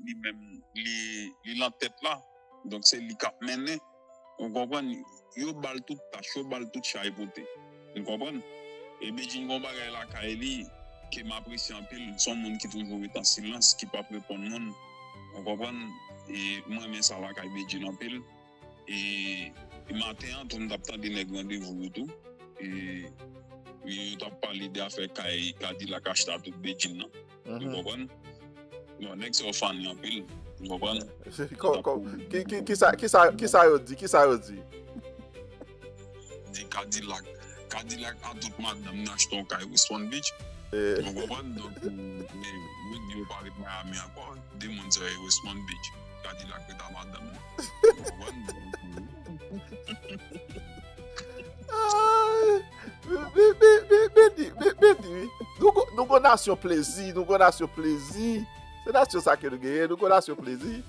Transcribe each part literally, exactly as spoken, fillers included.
li menm, li, li nan tèt la. Donk, se li k ap mennen. Ou konprann? Yo ba l tout tach, yo ba l tout chay pote. Ou konprann? E Bedjine gon bagay lakay li ke m apresye anpil. Se yon moun ki toujou ret an silans, ki p ap reponn moun. Ou konprann? E mwen renmen sa lakay Bedjine anpil. E, e maten an tou, m t ap tande nèg Randevou yo tou. E, e yo t ap pale de afè kay Kadilak achete a tout Bedjine nan. Ou konprann? Bon, nèg sa yo funny anpil. Ou konprann? Yo t ap pale. Ki, ki, ki sa, ki sa, ki sa yo di? Ki sa yo di? Di Kadilak. Kadilak a tout madanm nan achte yon kay West Palm Beach. Ou konprann? Donk, men, men, yo pa ret Miami ankò. De moun sa yo West Palm Beach. Kadilak ret a madanm nan. Ou konprann? Donk, Ay, men, men, men, men, men, men, men, men, men, wi. Nou gon, nou gon nasyon plezi, nou gon nasyon plezi. Se nasyon sa ke nou genyen, nou gon nasyon plezi.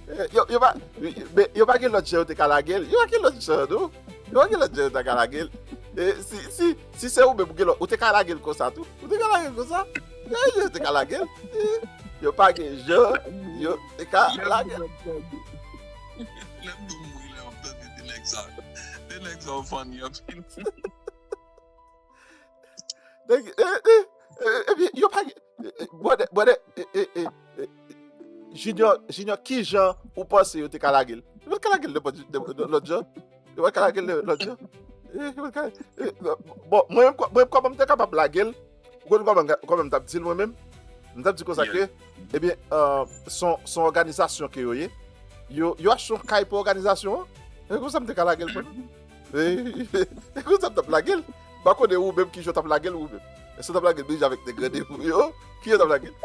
Eh, yo, yo pa, men yo pa gen lòt jan yo te ka lage l. Yo pa gen lòt jan, non. Yo pa gen lòt jan yo te ka lage l. Eh, si, si, si se ou menm ou gen lòt, ou te ka lage l konsa tou. Ou te ka lage l konsa. Yo, yo te ka lage l. Eh, yo pa gen jan, yo te ka lage l. Lè m di w mouri lè m ap tande de nèg sa. De nèg sa yo funny anpil. Nèg, eh, eh, eh, ebyen, yo pa gen, eh, eh, brother, brother, eh, eh, eh, eh, Junior, Junior, ki jan ou panse yo te ka lage l? Yo pa t ka lage l nenpòt, nenpòt lòt jan. Yo pa t ka lage l lòt jan. Eh, yo pa t ka, eh, bon, mwen menm, mwen menm, kòman m te kapab lage l? Ou konn kòman, kòman m t ap di l mwen menm? M t ap di konsa ke, ebyen, eh, se yon, se yon òganizasyon ke yo ye. Yo, yo achte yon kay pou òganizasyon an. E konsa m te ka lage l mwen menm. E konsa m t ap lage l. M pa konnen ou menm ki jan w t ap lage l ou menm. Èske w t ap lage l menm jan avèk nèg Randevou yo? Ki jan w t ap lage l?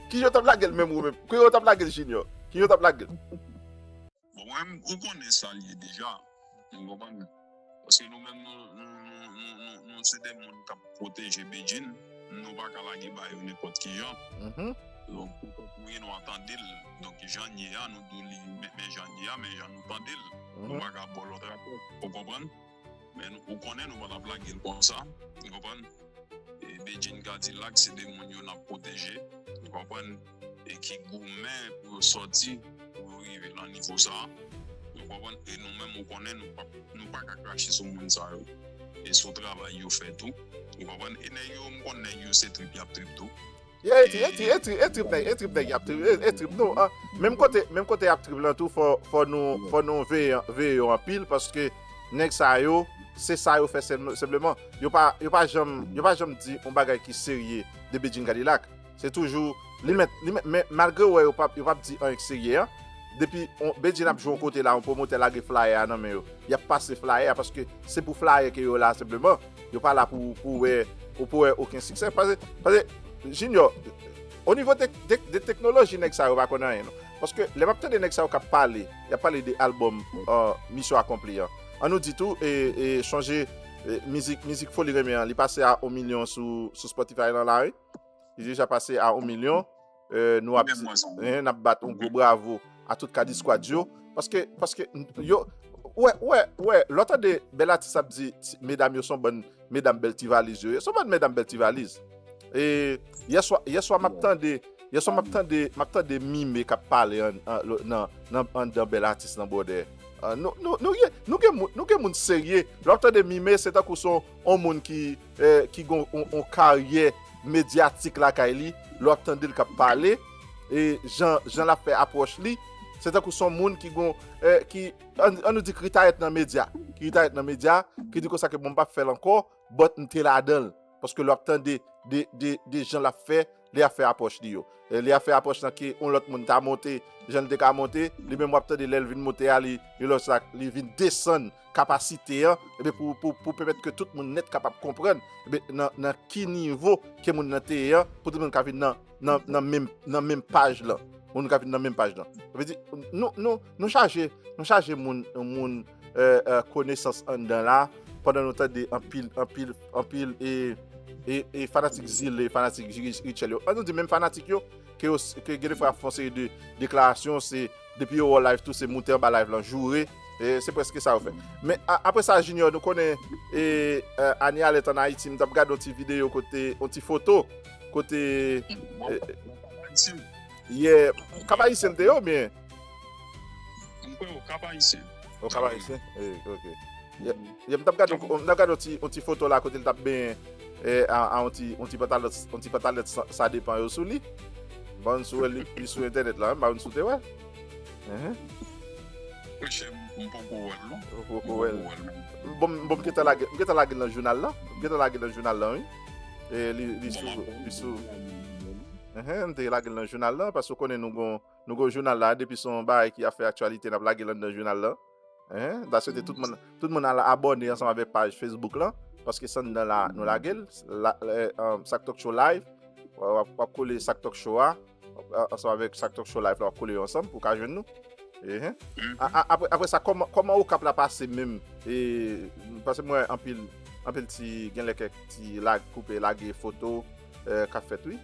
Ki jan w t ap lage l menm ou menm? Ki jan w t ap lage l Junior? Ki jan w t ap lage l? Bon, mwen menm, ou konnen sa l ye deja. Ou konprann? Paske nou menm, nou, nou, nou, nou, nou, nou se de moun k ap pwoteje Bedjine. Nou pa ka lage ba yo nenpòt ki jan. Donk, pou kont nou ye, nou ap tande l. Donk, jan l ye a, nou di w li, men, men jan l ye a, men jan nou tande l. Nou pa ka ba w lòt rapò. Ou konprann? Men nou, ou konnen nou pa t ap lage l konsa. Ou konprann? E Bedjine Kadilak, se de moun yo n ap pwoteje. Ou konprann? E ki goumen pou yo sòti, pou yo rive nan nivo sa a. Ou konprann? E nou menm, ou konnen, nou pa, nou pa ka krache sou moun sa yo. E sou travay yo fè tou. Ou konprann? E nèg yo, m konn nèg yo, se trip y ap trip tou. Yeah, e trip, e trip, e trip, e trip nèg, e trip nèg y ap trip, e, e trip nou, ah. Menm kote, menm kote y ap trip lan tou, fò, fò nou, fò nou veye, veye yo anpil, paske nèg sa yo, se sa yo fè senpleman. Yo pa, yo pa janm, yo pa janm di yon bagay ki serye de Bedjine Kadilak. Se toujou, li mèt, li mèt, men malgre w wè yo p ap, yo p ap di anyen k serye an, depi on, Bedjine ap jwe yon kote la, yon pwomotè lage flyer a nan men yo, y ap pase flyer a, paske se pou flyer ke yo la senpleman. Yo pa la pou, pou wè, ou pou wè okenn siksè. Paske, paske, Junior, o nivo tek, tek, de teknoloji, nèg sa yo pa konn anyen, non. Paske, lè m ap tande nèg sa yo k ap pale, y ap pale de albòm, euh, Misyon Akonpli an. An nou di tou, e, e, chonje, e, mizik, mizik Foli Renmen an, li pase a yon milyon sou, sou Spotify lan la, wi. Li deja pase a yon milyon. Euh, nou ap, n ap bat yon gwo bravo a tout Kadi Squad yo. Paske, paske, yo, wè, wè, wè, lè w tande bèl atis ap di, ti, medam yo se yon bann medam bèl ti valiz yo ye. Se yon bann medam bèl ti valiz. E yèswa, yèswa m ap tande, yèswa m ap tande, m ap tande Mime k ap pale an, an, nan, nan, anndan bèl atis nan bòdè. Ah, nou, nou, nou gen, nou gen moun, nou gen moun serye. Lè w ap tande Mime, se tankou se yon, yon moun ki, eh, ki gen yon, yon karyè medyatik lakay li. Lè w ap tande l k ap pale, e jan, jan l ap fè apwòch li, se tankou se yon moun ki gen, eh, ki, an, an nou di k retayèt nan medya, ki retayèt nan medya, ki di konsa ke bon, m p ap fè l ankò, but m te ladan l. Paske lè w ap tande de, de, de jan l ap fè, li ap fè apwòch li yo. E li ap fè apwòch lan ke yon lòt moun ta monte, jan l te ka monte, li menm w ap tande lè l vin monte a, li, li lòs la, li vin desann kapasite an, ebyen pou, pou, pou pèmèt ke tout moun nèt kapab konprann, ebyen nan, nan ki nivo ke moun nan te ye an, pou tout moun ka vin nan, nan, nan menm, nan menm paj lan. Moun ka vin nan menm paj lan. Sa vle di, nou, nou, nou chaje, nou chaje moun, moun, eh, eh, konesans anndan la, pandan nou tande anpil, anpil, anpil, e, e, e fanatik Zile, fanatik Ri-, Richel yo. An nou di menm fanatik yo, ke yo, ke gen de fwa y ap fè yon seri de deklarasyon, se depi yo wè w live tou, se moute anba live lan, joure, e se prèske sa yo fè. Men a-, apre sa, Junior, nou konnen, e, eh, Anie Alerte ann Ayiti, m t ap gade yon ti videyo kote, yon ti foto, kote, eh, Yeah, Kap Ayisyen m te ye oubyen? M kwè Okap Ayisyen. Okap Ayisyen? Eh, ok. Yeah, yeah, m t ap gade, m t ap gade yon ti, yon ti foto la kote l t ap benyen eh, a, a yon ti, yon ti pantalèt, yon ti pantalèt sa, sa depan yo sou li. M pa konn si w wè li, li sou entènèt la, m pa konn si w te wè. Mhm. Monchè, m poko wè l non. Ou poko wè l. Bon, m- bon, m gentan lage, m gentan lage l nan jounal lan. M gentan lage l nan jounal lan, wi. E li, li sou, li sou. Mhm, m te lage l nan jounal lan, paske w konnen nou gon, nou gon jounal la, depi se yon bagay ki ap fè aktyalite, n ap lage l anndan jounal lan. Hein? M ta swete tout moun, tout moun al abòne ansanm avèk paj Facebook lan, paske se anndan la nou lage l, la, eh, um, Sak Talk Show Live, w ap, w ap kole Sak Talk Show a, w ap, ansanm avèk Sak Talk Show Live la, w ap kole yo ansanm pou w ka jwenn nou. Ehe. A- a- Apre, apre sa, kòman, kòman Okap la pase menm? E, paske m wè anpil, anpil ti, genlè kèk ti lag, koupe, lage foto eh, k ap fèt, wi.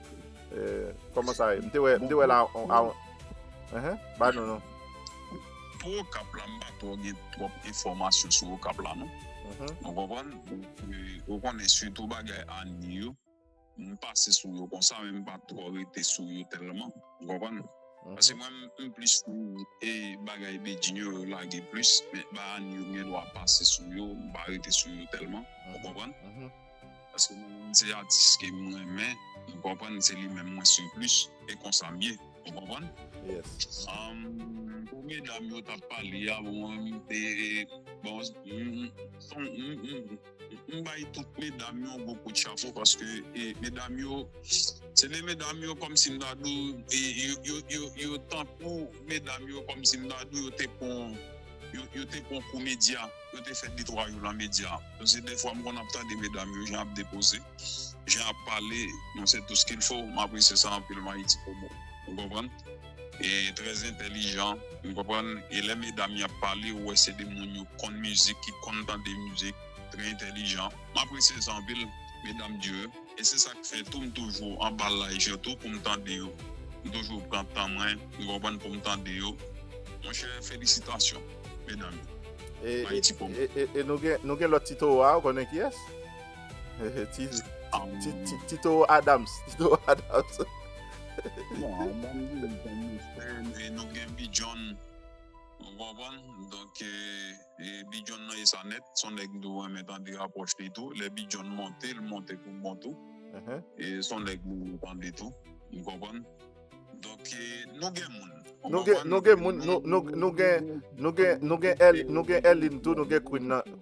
Eh, kòman sa ye? M te wè, m te wè la, on, a, on, ehe, ba nou, non. Pou Okap la, m pa twò gen twòp enfòmasyon sou Okap la, non. Mhm. Ou konprann? Donk, eh, ou konnen sitou bagay Ani yo, m pase sou yo konsa, men m pa twò rete sou yo tèlman. Ou konprann? Paske mwen, m, m plis sou e bagay Bedjine yo, yo lage plis, men ba Ani yo, m gen dwa pase sou yo, m pa rete sou yo tèlman. Ou konprann? Mhm. Paske mwen menm se atis ke m renmen, ou konprann, se li menm mwen swiv plis, e konsa m ye, ou konprann? Yes. Um, pou medam yo t ap pale a, bon, e, e, bon, m, m, m, m, m bay tout medam yo yon gwo kout chapo paske e, medam yo, se de medam yo kòmsi m ta di w, e, yo, yo, yo, yo tankou medam yo kòmsi m ta di w, yo te pran, yo, yo te pran kou medya, yo te fè detwa yo nan medya. Paske defwa m konn ap tande medam yo, jan ap depoze, jan ap pale, non, c'est tout ce qu'il faut, m apresye sa anpil, Mayiti Komo. Ou konprann? E trè entèlijan, ou konprann? E lè medam y ap pale, ou wè se de moun yo konn mizik, ki konn tande mizik, trè entèlijan. M apresye sa anpil, medam di yo. E se sa k fè tou m toujou anba live yo tou pou m tande yo. M toujou pran tan mwen, ou konprann, pou m tande yo. Monchè, felisitasyon, medam yo. E, e, Mayiti Komo. e, e, e nou gen, nou gen lòt Tito a, ou konnen kiyès? Ti, Ah, ti, ti, Tito Adams. Tito Adams. Bon, ban m di nou konn nou fè, e nou gen Bijon. Ou konprann? Donk, e, e Bijon nan e sa nèt, se yon nèg m tou renmen tande apwòch li tou. Lè Bijon monte, l monte pou bon tou. Mhm. E se yon nèg m renmen tande tou. Ou konprann? Donk, e, nou gen moun. Ou Nou gen, konprann? nou gen moun, nou, nou, nou gen, nou gen, nou gen L, nou gen Elin tou, nou gen Queen nan.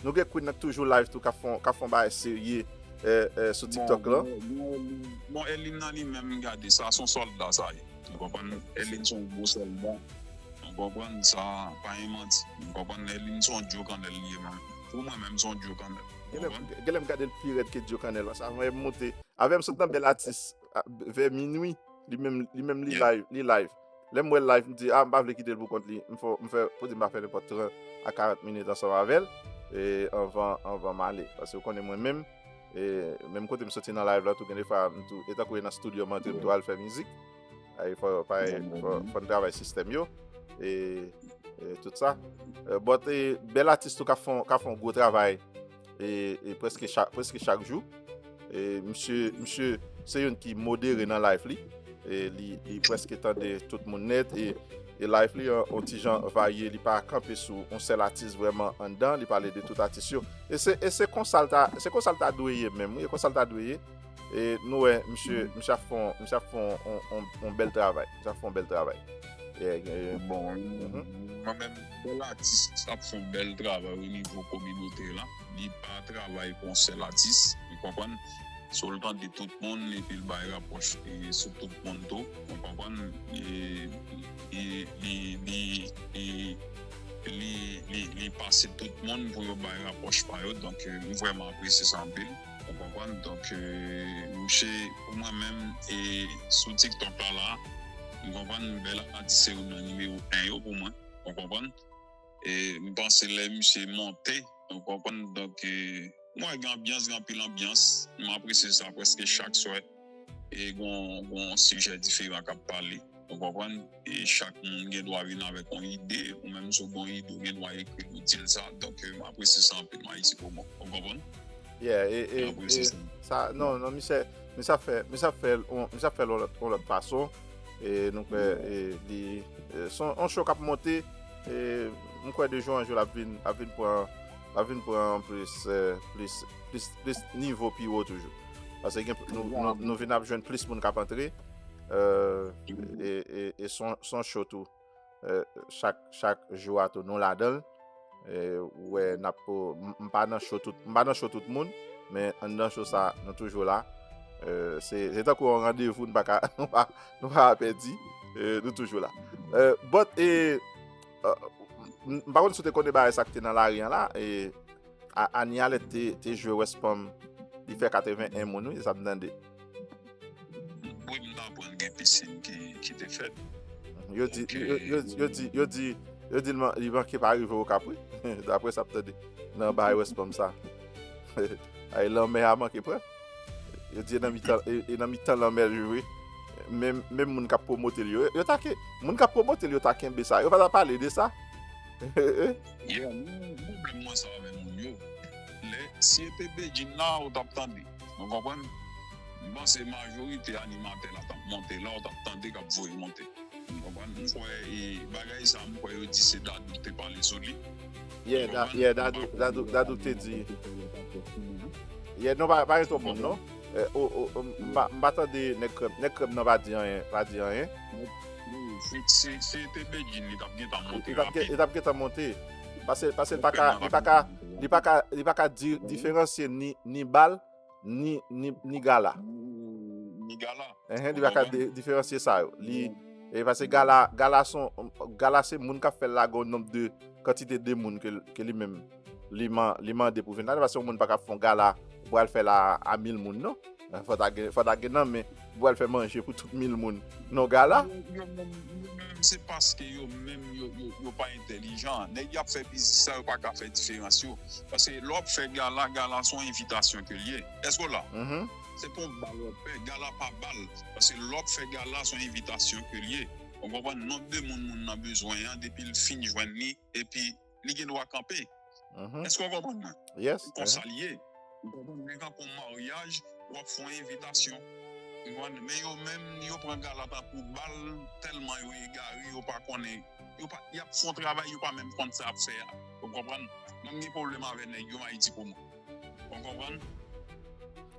Nou gen Queen nan k toujou live tou, k ap fè, k ap fè yon bagay serye eh, eh, sou TikTok lan. Bon, bon, Elin nan li menm, gade, sa se yon sòlda sa ye. Ou konprann? Elin se yon gwo sòlda. Ou konprann? Sa pa yon manti. Ou konprann? Elin se yon djo kannèl li ye, man. Pou mwen menm, se yon djo kannèl. Ou Genlè konprann? Genlè m gade l pi rèd ke Djo Kannèl, paske avè m monte, avè m sot nan Bèl Atis, a, vè minui, li menm, li menm li Yeah. live, li live. Lè m wè l live, m di, a, m pa vle kite l pou kont li. M fè, m fè, poze m pa fè nenpòt trant a karant minit ansanm avè l, e anvan, anvan m ale. Paske ou konnen mwen menm, e menm kote m soti nan live la, tou gen de fwa, m tou, e tankou e nan studio m antre, m tou al fè mizik. Ay, fò, pa, fò, fò n travay sistèm yo, e, e tout sa. Eh, but, e, bèl atis tou k ap fè, k ap fè yon gwo travay, e, e prèske chak, prèske chak jou. E misye, misye se youn ki modere nan live li. E li, li prèske tande tout moun nèt. E, e live li an, yon ti jan varye, li pa kanpe sou yon sèl atis vrèman anndan, li pale de tout atis yo. E se, e se konsa l ta, se konsa l ta dwe ye menm, wi, e konsa l ta dwe ye. E nou wè, misye, misye ap fè yon, misye ap fè yon, yon, yon, yon bèl travay. Misye ap fè yon bèl travay. E, e, Bon, mhm. Mwen menm, bèl atis ap fè yon bèl travay o nivo kominote la. Li pa travay pou yon sèl atis, ou konprann? So l tande tout moun, epi l bay rapwòch e sou tout moun tou, ou konprann? E, e, li, li, li, li, li, li pase tout moun pou yo bay rapwòch pa yo. Donk, e, m vrèman apresye sa anpil. Ou konprann? Donk, e, misye, pou mwen menm, e, sou TikTok la, la, ou konprann, bèl atis se youn nan nimewo en yo pou mwen. Ou konprann? E, m panse lè misye monte, ou konprann? Donk, e, m wè gen anbyans, gen anpil anbyans. M apresye sa prèske chak swè. E, gon, gon sijè diferan k ap pale. Ou konprann? E chak moun gen dwa vin avèk yon ide, ou menm si w gen yon ide, ou gen dwa ekri nou di l sa. Donk, e, m apresye sa anpil, Mayiti Komo. Ou konprann? Yeah, e, e, M apresye e sa. Sa, non, non, misye, misye ap fè, misye ap fè l, on- misye ap fè l yon lòt, yon lòt fason. E nou kwè e, li e, se yon show k ap monte. E m kwè de jou an jou l ap vin, ap vin pran, ap vin pran plis, e, plis, plis, plis nivo pi wo toujou. Paske gen, nou, nou, nou vin ap jwenn plis moun k ap antre. E, e, e se yon, se yon show tou. E, chak, chak jou a tou, nou ladan l. E, ou wè, n ap, m, m pa nan show tout, m pa nan show tout moun, men anndan show sa, nou toujou la. E, se, se tankou yon randevou, nou pa ka, nou pa, nou pa ka pèdi. E, nou toujou la. E, but, e, e, m, m pa konn si w te konnen bagay sa k te nan lari an la. E, A-, Ania lè te, te jwe West Palm, li fè katreven en moun, wi, sa m tande. Wi, m t aprann gen pisin ki, ki te fèt. Yo di, yo, yo, yo di, yo di, yo di l man-, li manke pa rive Okap, wi. Daprè sa m tande nan bagay West Palm sa. Ay, lanmè a manke pran. Yo di e nan mitan, e, e nan mitan lanmè l jwe. Menm, menm moun k ap pwomote l yo, yo ta ke, moun k ap pwomote l yo ta kenbe sa. Yo pa ta pale de sa. Yeah, men pwoblèm mwen sa avè moun yo. Lè, si e te Bedjine la, ou t ap tande. Ou konprann? M panse majorite animatè la t ap monte la, ou t ap tande k ap voye monte. Ou konprann? M kwè e bagay sa, m kwè yo di se Dadou ki te pale sou li. Yeah, Dadou, Dadou, Dadou te di. Yeah, non, pa, pa gen twòp moun, non. Eh, o, o, o, m pa, m pa tande nèg krèm, nèg krèm nan pa di anyen, pa di anyen. Se, se, se te Bedjine, li t ap gentan monte rapid. Li t ap gentan monte. Paske, paske li pa ka, li pa ka, li pa ka, li pa ka di, diferansye ni, ni bal, ni, ni, ni gala. Ni gala. Enhen, li pa ka diferansye sa yo. Li, e paske gala, gala son, gala se moun k ap fè l la, gen yon nonb de, kantite de moun ke, ke li menm, li, li mande pou vin la. Paske yon moun pa ka fè yon gala, ou pral fè la a mil moun, non. Fò ta gen, fò ta gen nan men, ou pral fè manje pou tout mil moun. Non gala. Yo menm, yo menm, se paske yo menm, yo, yo, yo pa entèlijan. Nèg y ap fè biznis sa, yo pa ka fè diferans yo. Paske lè w ap fè gala, gala se yon envitasyon ke l ye. Èske w la? Se pa yon bal w ap fè, gala pa bal. Paske lè w ap fè gala, se yon envitasyon ke l ye. Ou konprann? Nonb de moun moun nan bezwen an, depi l fin jwenn li, epi li gen dwa kanpe. Èske w konprann mwen? Konsa l ye. Ou konprann? Men kanpe yon maryaj, w ap fè yon envitasyon. Ou konprann? Men yo menm, yo pran gala tankou bal, tèlman yo egare, yo pa konnen, yo pa, y ap fè yon travay, yo pa menm konn sa y ap fè a. Ou konprann? Mwen, m gen pwoblèm avè nèg yo, m a di pou mwen. Ou konprann?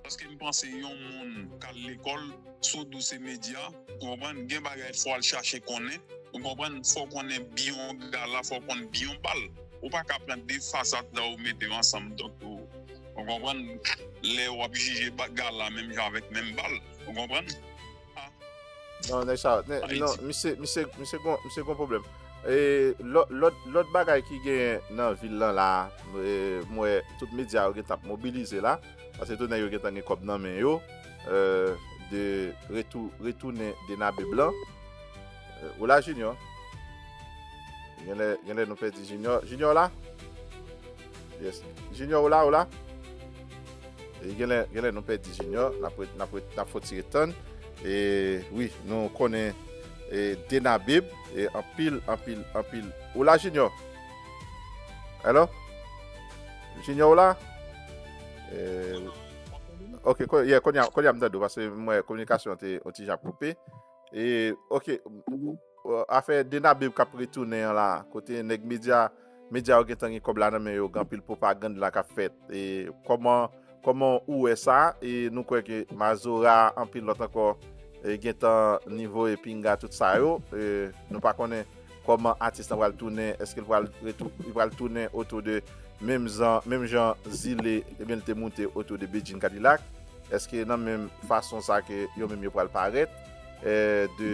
Paske m panse yon moun k al lekòl, sou dou se medya, ou konprann? Gen bagay fò w al chache konnen, ou konprann? Fò w konnen bi yon gala, fò w konn bi yon bal. Ou pa ka pran de fasad la ou mete yo ansanm, donk ou, ou konprann? Lè w ap jije ba-, gala menm jan avèk menm bal, ou konprann? Non, nèg sa, nè, non, misye, misye, misye gon, misye gon pwoblèm. E lò-, lòt, lòt bagay ki genyen nan vil lan la, e, m wè tout medya yo gentan ap mobilize la, paske tout nèg yo gentan gen kòb nan men yo, e, de retou-, retounen Denabib lan. E, ou la, Junior? Genlè, genlè nou pèdi Junior. Junior la? Yes. Junior, ou la, ou la? E genlè, genlè nou pèdi Junior, n ap ret-, n ap ret-, n ap fon ti ret tann. E wi, nou konnen e Denabib, e anpil, anpil, anpil. Ou la, Junior? Hello? Junior, ou la? E, ok, ko-, yeah, kounye a, kounye a m tande w, paske m wè kominikasyon an te yon ti jan koupe. E, ok, afè Denabib k ap retounen an la, kote nèg medya, medya yo gentan gen kòb la nan men yo, gen anpil pwopagann la k ap fèt. E kòman, kòman ou wè sa? E nou kwè ke Mazora, anpil lòt ankò, e gentan nivo e pinga tout sa yo. E nou pa konnen kòman atis lan pral tounen, èske l pral retou-, li pral tounen otou de menm jan, menm jan Zile, ebyen, li te moute otou de Bedjine Kadilak. Èske nan menm fason sa ke yo menm yo pral parèt, e, de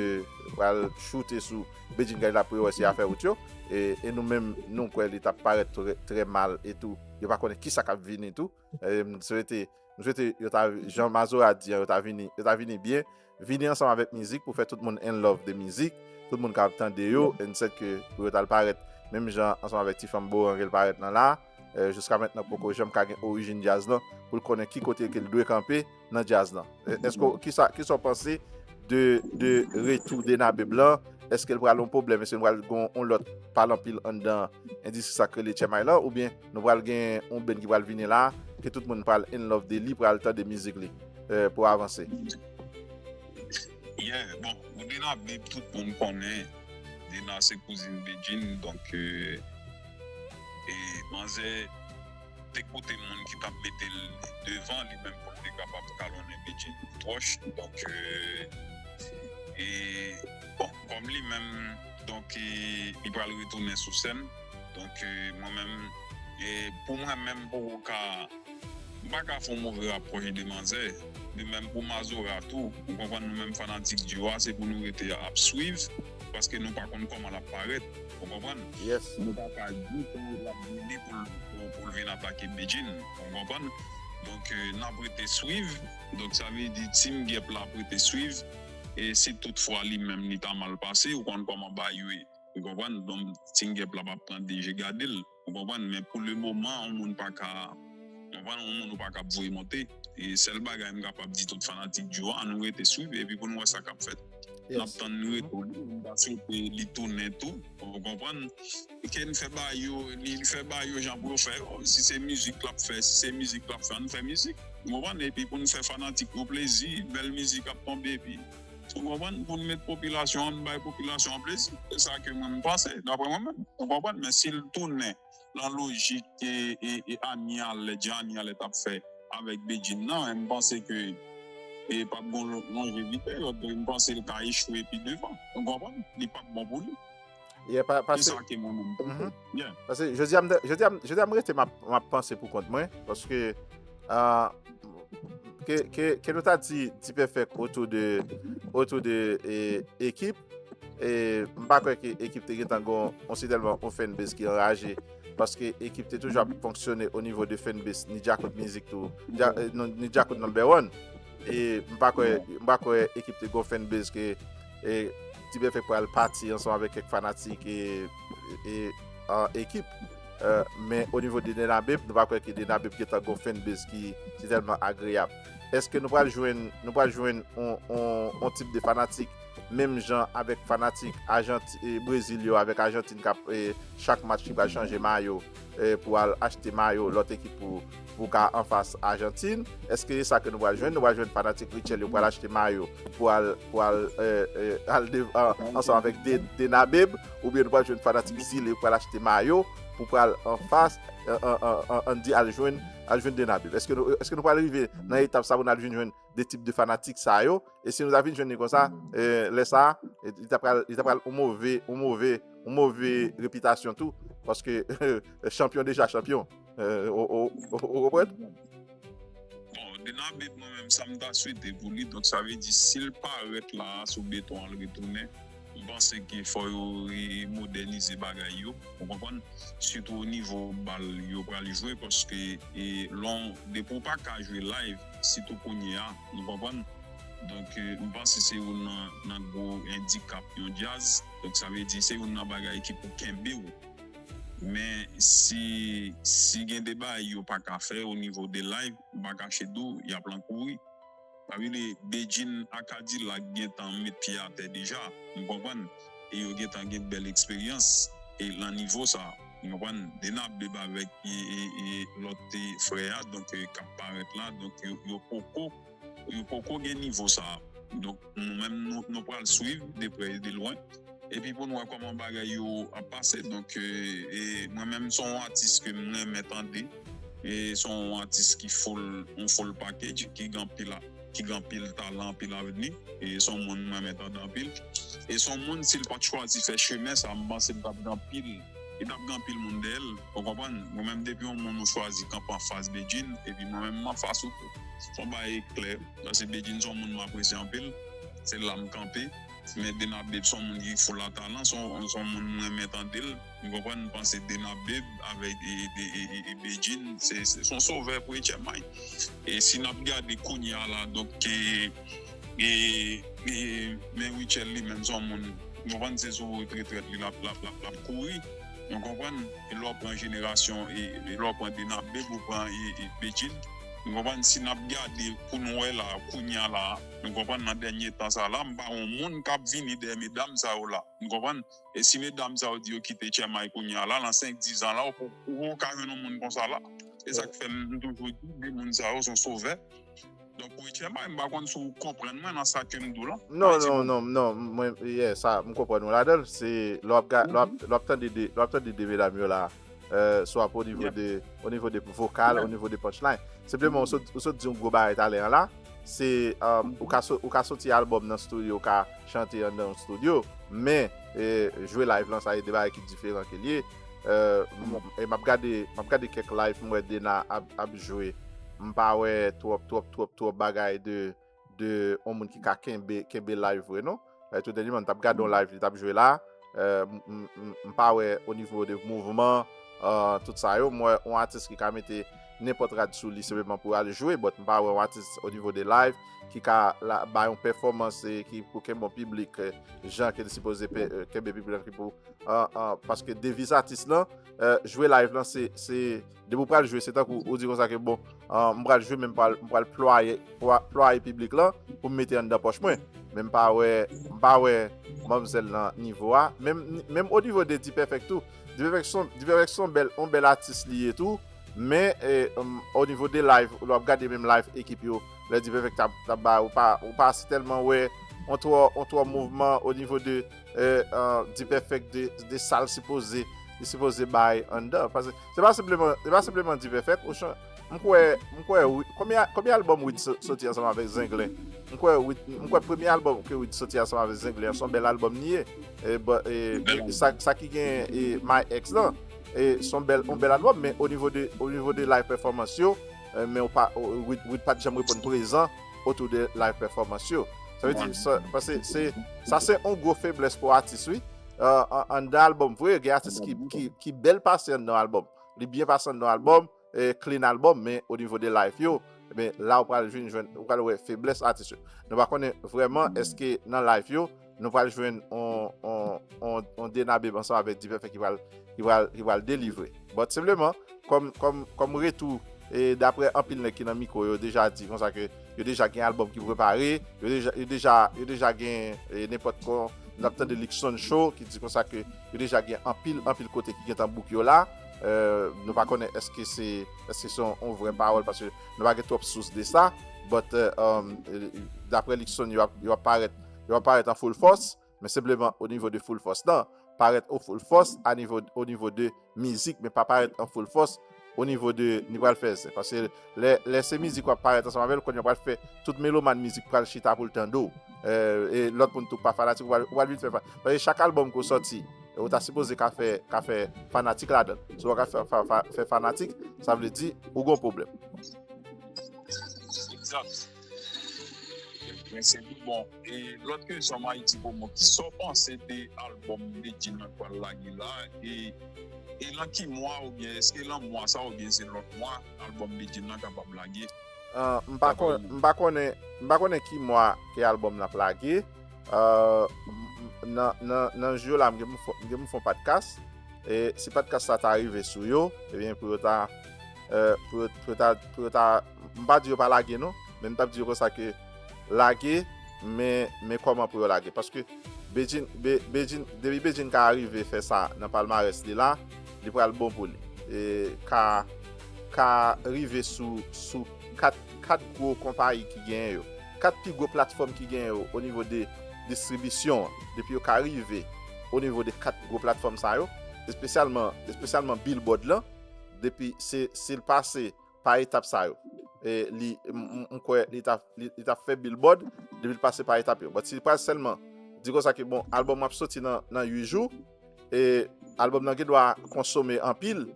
pral choute sou Bedjine Kadilak pou yo wè si afè wout yo? E, e nou menm, nou kwè li t ap parèt trè, trè mal e tou. Yo pa konnen kisa k ap vini tou. E, m swete, m swete yo ta, jan Mazora di an, yo ta vini, yo ta vini byen. Vini ansanm avèk mizik pou fè tout moun in love de mizik, tout moun ka ap tande yo, and sèt ke pou yo t al parèt menm jan ansanm avèk ti fanm Boran ke l parèt nan la, e, jiska mentnan poko janm ka gen orijin djaz lan, pou l konnen ki kote ke l dwe kanpe nan djaz lan. E, èske w, kisa, kisa w panse de, de retou Denabib lan? Èske l pral yon pwoblèm? Èske l pral gen yon lòt pale anpil anndan endistri sa k rele tchèmay lan? Oubyen nou pral gen yon band ki pral vini la, ke tout moun pral in love de li, pral tande mizik li, e, pou avanse? Yeah, bon, ou de Dena Bib, tout moun konnen Dena se kouzin Bedjine, donk, euh, e manzè te koute moun ki t ap mete l devan li menm pou l te kapab kalonnen Bedjine twòch. Donk, euh, e, bon, kòm li menm, donk, e, li pral retounen sou sèn. Donk, e, mwen menm, e, pou mwen menm, m poko ka, m pa ka fè yon move rapwòch de manzè. De menm pou Mazora tou, ou konprann, nou menm fanatik Dio a, se pou nou rete ap swiv, paske nou pa konn kòman l ap parèt, ou konprann? Yes. Nou pa ka di ke l ap vini pou l, pou, pou l vin atake Bedjine, ou konprann? Donk, euh, n ap rete swiv. Donk, sa vle di Team Gep la ap rete swiv. E si toutfwa li menm li ta mal pase, ou konn kòman bagay yo ye. Ou konprann? Donk, Team Gep la p ap pran de je gade l. Ou konprann? Men pou le moman, yon moun pa ka, ou konprann, yon moun ou pa ka ap voye monte. E sèl bagay m kapab di tout fanatik Dio a, nou rete swiv epi pou nou wè sa k ap fèt. N ap tann retou li, nou ta swete li tounen tou. Ou konprann? Ke n fè ba yo, li, li fè ba yo jan pou yo fè yo. Si se mizik l ap fè, si se mizik l ap fè, ann fè mizik. Ou konprann? Epi pou n fè fanatik nou plezi, bèl mizik ap tonbe, epi, ou konprann? Pou n met popilasyon an, n bay popilasyon an plezi. Se sa ke mwen m panse, daprè mwen menm. Ou konprann? Men si l tounen nan lojik e, e, e Anie Allais, jan Anie Allais t ap fè avèk Bedjine nan, m panse ke e p ap gon lo- lonjevite, m panse l ka echwe pi devan. Ou konprann? Li p ap bon pou li. Yeah, pa, Se paske, sa ke mwen menm m panse. Mhm. Yeah. Paske jodi a, m te- jodi a, m- jodi a, m rete, m ap, m ap panse pou kont mwen. Paske, ah, ke, ke, ke nou ta di, di pèfèk otou de, otou de e, ekip, e m pa kwè ke ekip te gentan gon, on sitèlman on fanbase ki anraje. Paske ekip te toujou ap fonksyone o nivo de fanbase, ni Djakout Mizik tou, Dja- eh, non, ni Djakout number one. E m pa kwè, m pa kwè ekip te gon fanbase ke e, Ti Bèfèk pral pati ansanm avèk kèk fanatik e, e an ekip. Eh, men o nivo de Denabeb, nou pa kwè ke Denabeb gentan gon fanbase ki sitèlman agreyab. Èske nou pral jwenn, nou pral jwenn on, on, on tip de fanatik menm jan avèk fanatik Ajanti, e, Brezil yo avèk Ajantin k ap, e, chak match ki pral chanje mayo, e, pou al achte mayo lòt ekip pou, pou ka anfas Ajantin? Èske se sa ke nou pral jwenn? Nou pral jwenn fanatik Rutshelle yo pral achte mayo pou al, pou al, e, e, al de, an, ansanm avèk De, Denabeb, oubyen nou pral jwenn fanatik Zile yo pral achte mayo pou pral anfas, e, e, e, e, ann di al jwenn, al jwenn Denabeb? Èske nou, èske nou pral rive nan etap sa pou n al vin jwenn de tip de fanatik sa yo? E si nou ta vin jwenn li konsa, e, lè sa, e, li ta pral, li ta pral on move, on move, on move repitasyon tou, paske chanpyon deja chanpyon. E, ou, ou, ou, ou konprann? Bon, Denabeb, mwen menm, sa m ta swete pou li, donk sa vle di si l parèt la a sou beton an, l retounen, m panse ke fò yo remodènize bagay yo, ou konprann? Sitou o nivo bal yo pral jwe, paske, e, lè w, depi w pa ka jwe live, sitou kounye a, ou konprann? Donk, e, m panse se youn nan, nan gwo andikap yon djaz. Donk, sa vle di se youn nan bagay ki pou kenbe w. Men si, si gen de bagay yo pa ka fè o nivo de live, m pa kache di w, y ap lan kouri. Sa vle di Bedjine ak K-Dilak gentan met pye atè deja, m konprann. E yo gentan gen bèl eksperyans e lan nivo sa, m konprann. Denabeb avèk e, e, e lòt, e, frè a, donk, e, k ap parèt la, donk, yo, yo poko, yo poko gen nivo sa. Donk, nou menm, nou, nou pral swiv de prè e de lwen. Epi pou n wè kòman bagay yo ap pase. Donk, e, e mwen menm, se yon atis ke m renmen tande. E se yon atis ki full, yon full package, ki gen anpil a- ki gen anpil talan, anpil avni. E se yon moun mwen renmen tande anpil. E se yon moun, si l pa t chwazi fè chemen sa, m panse l t ap gen anpil, li t ap gen anpil moun dèyè l. Ou konprann? Mwen menm, depi yon moun ou chwazi kanpe anfas Bedjine, epi mwen menm, m anfas ou tou. Se yon bagay klè. Paske Bedjine se yon moun m apresye anpil. Se la m kanpe. Men Denabeb se yon moun ki full a talan, se yon, se yon moun mwen renmen tande l. M konprann, m panse Denabeb avèk e, e, e, e, e Bedjine, se, se, se yon sovè pou H M I. E si n ap gade kounye a la, donk, e, e, e, men Rutshelle li menm se yon moun, m konprann se sou retrèt li l ap, l ap, l ap, l ap kouri. M konprann, e lè w pran jenerasyon, e, e lè w pran Denabeb, ou pran e, e Bedjine. M konprann, si n ap gade pou n wè la, kounye a la, m konprann nan dènye tan sa la, m pa wè yon moun k ap vini dèyè medam sa yo la. M konprann, e si medam sa yo di yo kite H M I kounye a la, nan senk, diz an la, ou po- ou poko ka jwenn yon moun konsa la. Se sa k fè m toujou di, de moun sa yo se yon sovè. Donk, Richard, m pa konn si w konprann mwen nan sa ke m di w lan. Non, non, non, non, mwen, yeah, sa, m konprann ou ladan l. Se, lè w ap, lè w ap tande de, lè w ap tande de medam yo la, swa o nivo de, o nivo de vokal, o nivo de punchline. Senpleman, ou sot, ou sot di yon gwo bagay talè an la, se, ou ka, ou ka soti albòm nan studio, ou ka chante anndan yon studio, men, jwe live lan, sa e de bagay ki diferan ke l ye. E m ap gade, m ap gade kèk live m wè Dena ap, ap jwe. M pa wè twòp, twòp, twòp, twòp bagay de, de yon moun ki ka kenbe, kenbe live vre non. Tout dènyèman, m t ap gade yon live li t ap jwe la. M pa wè o nivo de mouvman, tout sa yo. M wè yon atis ki ka mete nenpòt rad sou li senpleman pou al jwe, but m pa wè yon atis o nivo de live ki ka bay yon pèfòmans ki pou kenbe yon piblik jan ke li sipoze kenbe piblik lan ki pou Paske deviz atis lan, jwe live lan, se, se depi w pral jwe, se tankou ou di konsa ke bon, m pral jwe men m pral, m pral plwaye, plwaye piblik lan pou m mete anndan pòch mwen. Men m pa wè, m pa wè manmzèl nan nivo a. Menm, menm o nivo de D-Perfect tou. D-Perfect se yon, D-Perfect se yon bèl, yon bèl atis li ye tou. Men o nivo de live, lè w ap gade menm live ekip yo, lè D-Perfect t ap, t ap bay, ou pa, ou pa si tèlman wè yon twò, yon twò mouvman o nivo de D-Perfect de, de sa l sipoze, li sipoze bay anndan. Paske se pa senpleman, se pa senpleman D-Perfect, ou chan, m kwè, m kwè, konbyen, konbyen albòm Wid soti ansanm avèk Zenglen? M kwè, m kwè premye albòm ke Wid soti ansanm avèk Zenglen an, se yon bèl albòm li ye. E sa, sa ki gen My Ex lan, e se yon bèl, yon bèl albòm, men o nivo de, o nivo de live pèfòmans yo, men ou pa, Wid, Wid pa t janm reponn prezan otou de live pèfòmans yo. Sa vle di, sa, paske se, sa se yon gwo feblès pou atis, wi. Anndan albòm, vre, gen atis ki, ki, ki bèl pase anndan albòm. Li byen pase anndan albòm, clean albòm, men o nivo de live yo, men la ou pral jwenn, jwenn, ou pral wè feblès atis yo. Nou pa konnen vrèman èske nan live yo, nou pral jwenn on, on, on, on Dena Babe ansanm avèk D-Perfect ki pral, ki pral, ki pral delivre. But senpleman, kòm, kòm, kòm retou, e daprè anpil nèg ki nan mikwo yo deja di konsa ke yo deja gen albòm ki prepare, yo deja, yo deja, yo deja gen, e nenpòt kon n ap tande Luckson Show ki di konsa ke yo deja gen anpil, anpil kote ki gentan book yo la. Nou pa konnen èske se, èske se yon, yon vrè pawòl paske nou pa gen twòp sous de sa. But daprè Luckson, yo ap, yo ap parèt, yo ap parèt an full force. Men senpleman o nivo de full force lan, parèt o full force a nivo, o nivo de mizik, men pa parèt an full force o nivo de ni pral fè zen. Paske lè, lè se mizik w ap parèt ansanm avè l, kounye a pral fè tout melomàn mizik pral chita pou l tande w. E lòt moun tou pa fanatik, ou pral, ou pral vin fè fa-, paske chak albòm ke w sòti, ou ta sipoze ka fè, ka fè fanatik ladan l. Si w pa ka fè, fè, fè fanatik, sa vle di ou gen yon pwoblèm. Egzat. Men se tou bon. E lòt kesyon m a di pou mwen, kisa w panse de albòm Medjine nan k pral lage la? E, e lan ki mwa oubyen èske lan mwa sa oubyen se lòt mwa albòm Medjine nan kapab lage? M pa konnen, m pa konnen ki mwa ke albòm nan ap lage. Nan, nan, nan jou yo la, m gen pou m fè yon podcast. E si podcast sa ta rive sou yo, ebyen pou yo ta, pou yo, pou yo ta, pou yo ta, m pa di yo pa lage non, men m t ap di yo konsa ke lage, men, men kòman pou yo lage. Paske Bedjine, Be-, Bedjine, depi Bedjine ka rive fè sa nan palmarès li la, li pral bon pou li. E ka, ka rive sou, sou kat, kat gwo konpayi ki genyen yo, kat pi gwo platfòm ki genyen yo o nivo de distribisyon an, depi yo ka rive o nivo de kat gwo platfòm sa yo, espesyalman, espesyalman Billboard lan, depi se, si l pase pa etap sa yo, e li, m, m, m kwè li t ap, li, li t ap fè Billboard, depi l pase pa etap yo. But si l pral sèlman di konsa ke bon, albòm ap soti nan, nan uit jou, e albòm nan gen dwa konsome anpil,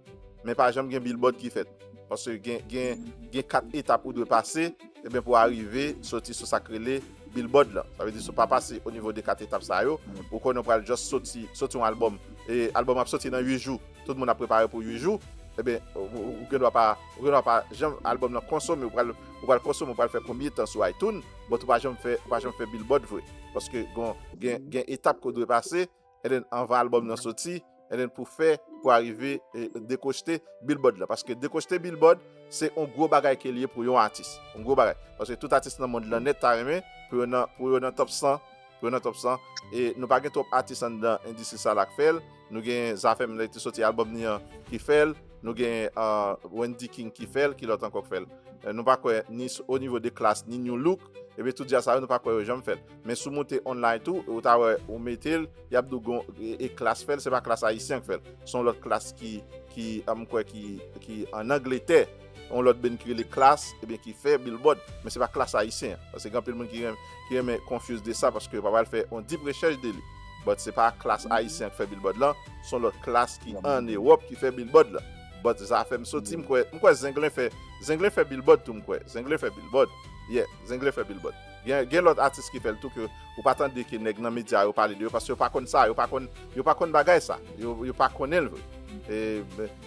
men pa janm gen Billboard ki fèt. Paske gen, gen, gen kat etap ou dwe pase, ebyen pou arive soti sou sa k rele Billboard lan. Sa vle di si w pa pase o nivo de kat etap sa yo, ou konnen w pral just soti, soti yon albòm. E albòm ap soti nan uit jou. Tout moun ap prepare pou uit jou. Ebyen, ou, ou, ou gen dwa pa, ou gen dwa pa janm albòm nan konsome, ou pral, ou pral konsome, ou pral fè konbyen tan sou iTunes, but ou pa janm fè, ou pa janm fè Billboard vre. Paske gen, gen, gen etap ke w dwe pase, and then anvan albòm nan soti, and then pou fè, pou arive, e, dekwochte Billboard lan. Paske dekwochte Billboard, se yon gwo bagay ke l ye pou yon atis. Yon gwo bagay. Paske tout atis nan mond lan nèt ta renmen pou yo nan, pou yo nan top san, pou yo nan top san. E nou pa gen twòp atis anndan endistri sa la k fè l. Nou gen Zafèm lè li te soti albòm li an ki fè l. Nou gen uh, Wendy King ki fè l, ki lòt ankò k fè l. Uh, nou pa kwè ni o nivo de Klass, ni Nu Look. Ebyen, tout djaz sa yo, nou pa kwè yo janm fè l. Men si w moute online tou, ou ta wè, ou mete l, y ap di w gon, e, e Klass fè l, se pa Klass ayisyen k fè l. Se yon lòt Klass ki, ki, m kwè, ki, ki ann Angletè. Yon lòt band ki rele Klass, ebyen, ki fè Billboard. Men se pa Klass ayisyen. Paske gen anpil moun ki renmen, ki renmen confuse de sa, paske yo pa pral fè yon deep rechèch de li. But se pa Klass ayisyen k fè Billboard lan, se yon lòt Klass ki ann Ewòp ki fè Billboard lan. But sa fè m soti, m kwè, m kwè Zenglen fè, Zenglen fè Billboard tou, m kwè. Zenglen fè Billboard. Yeah, Zenglen fè Billboard. Gen, gen lòt atis ki fè l tou ke ou pa tande ke nèg nan medya yo pale de yo, paske yo pa konn sa, yo pa konn, yo pa konn bagay sa. Yo, yo pa konnen l vre. E,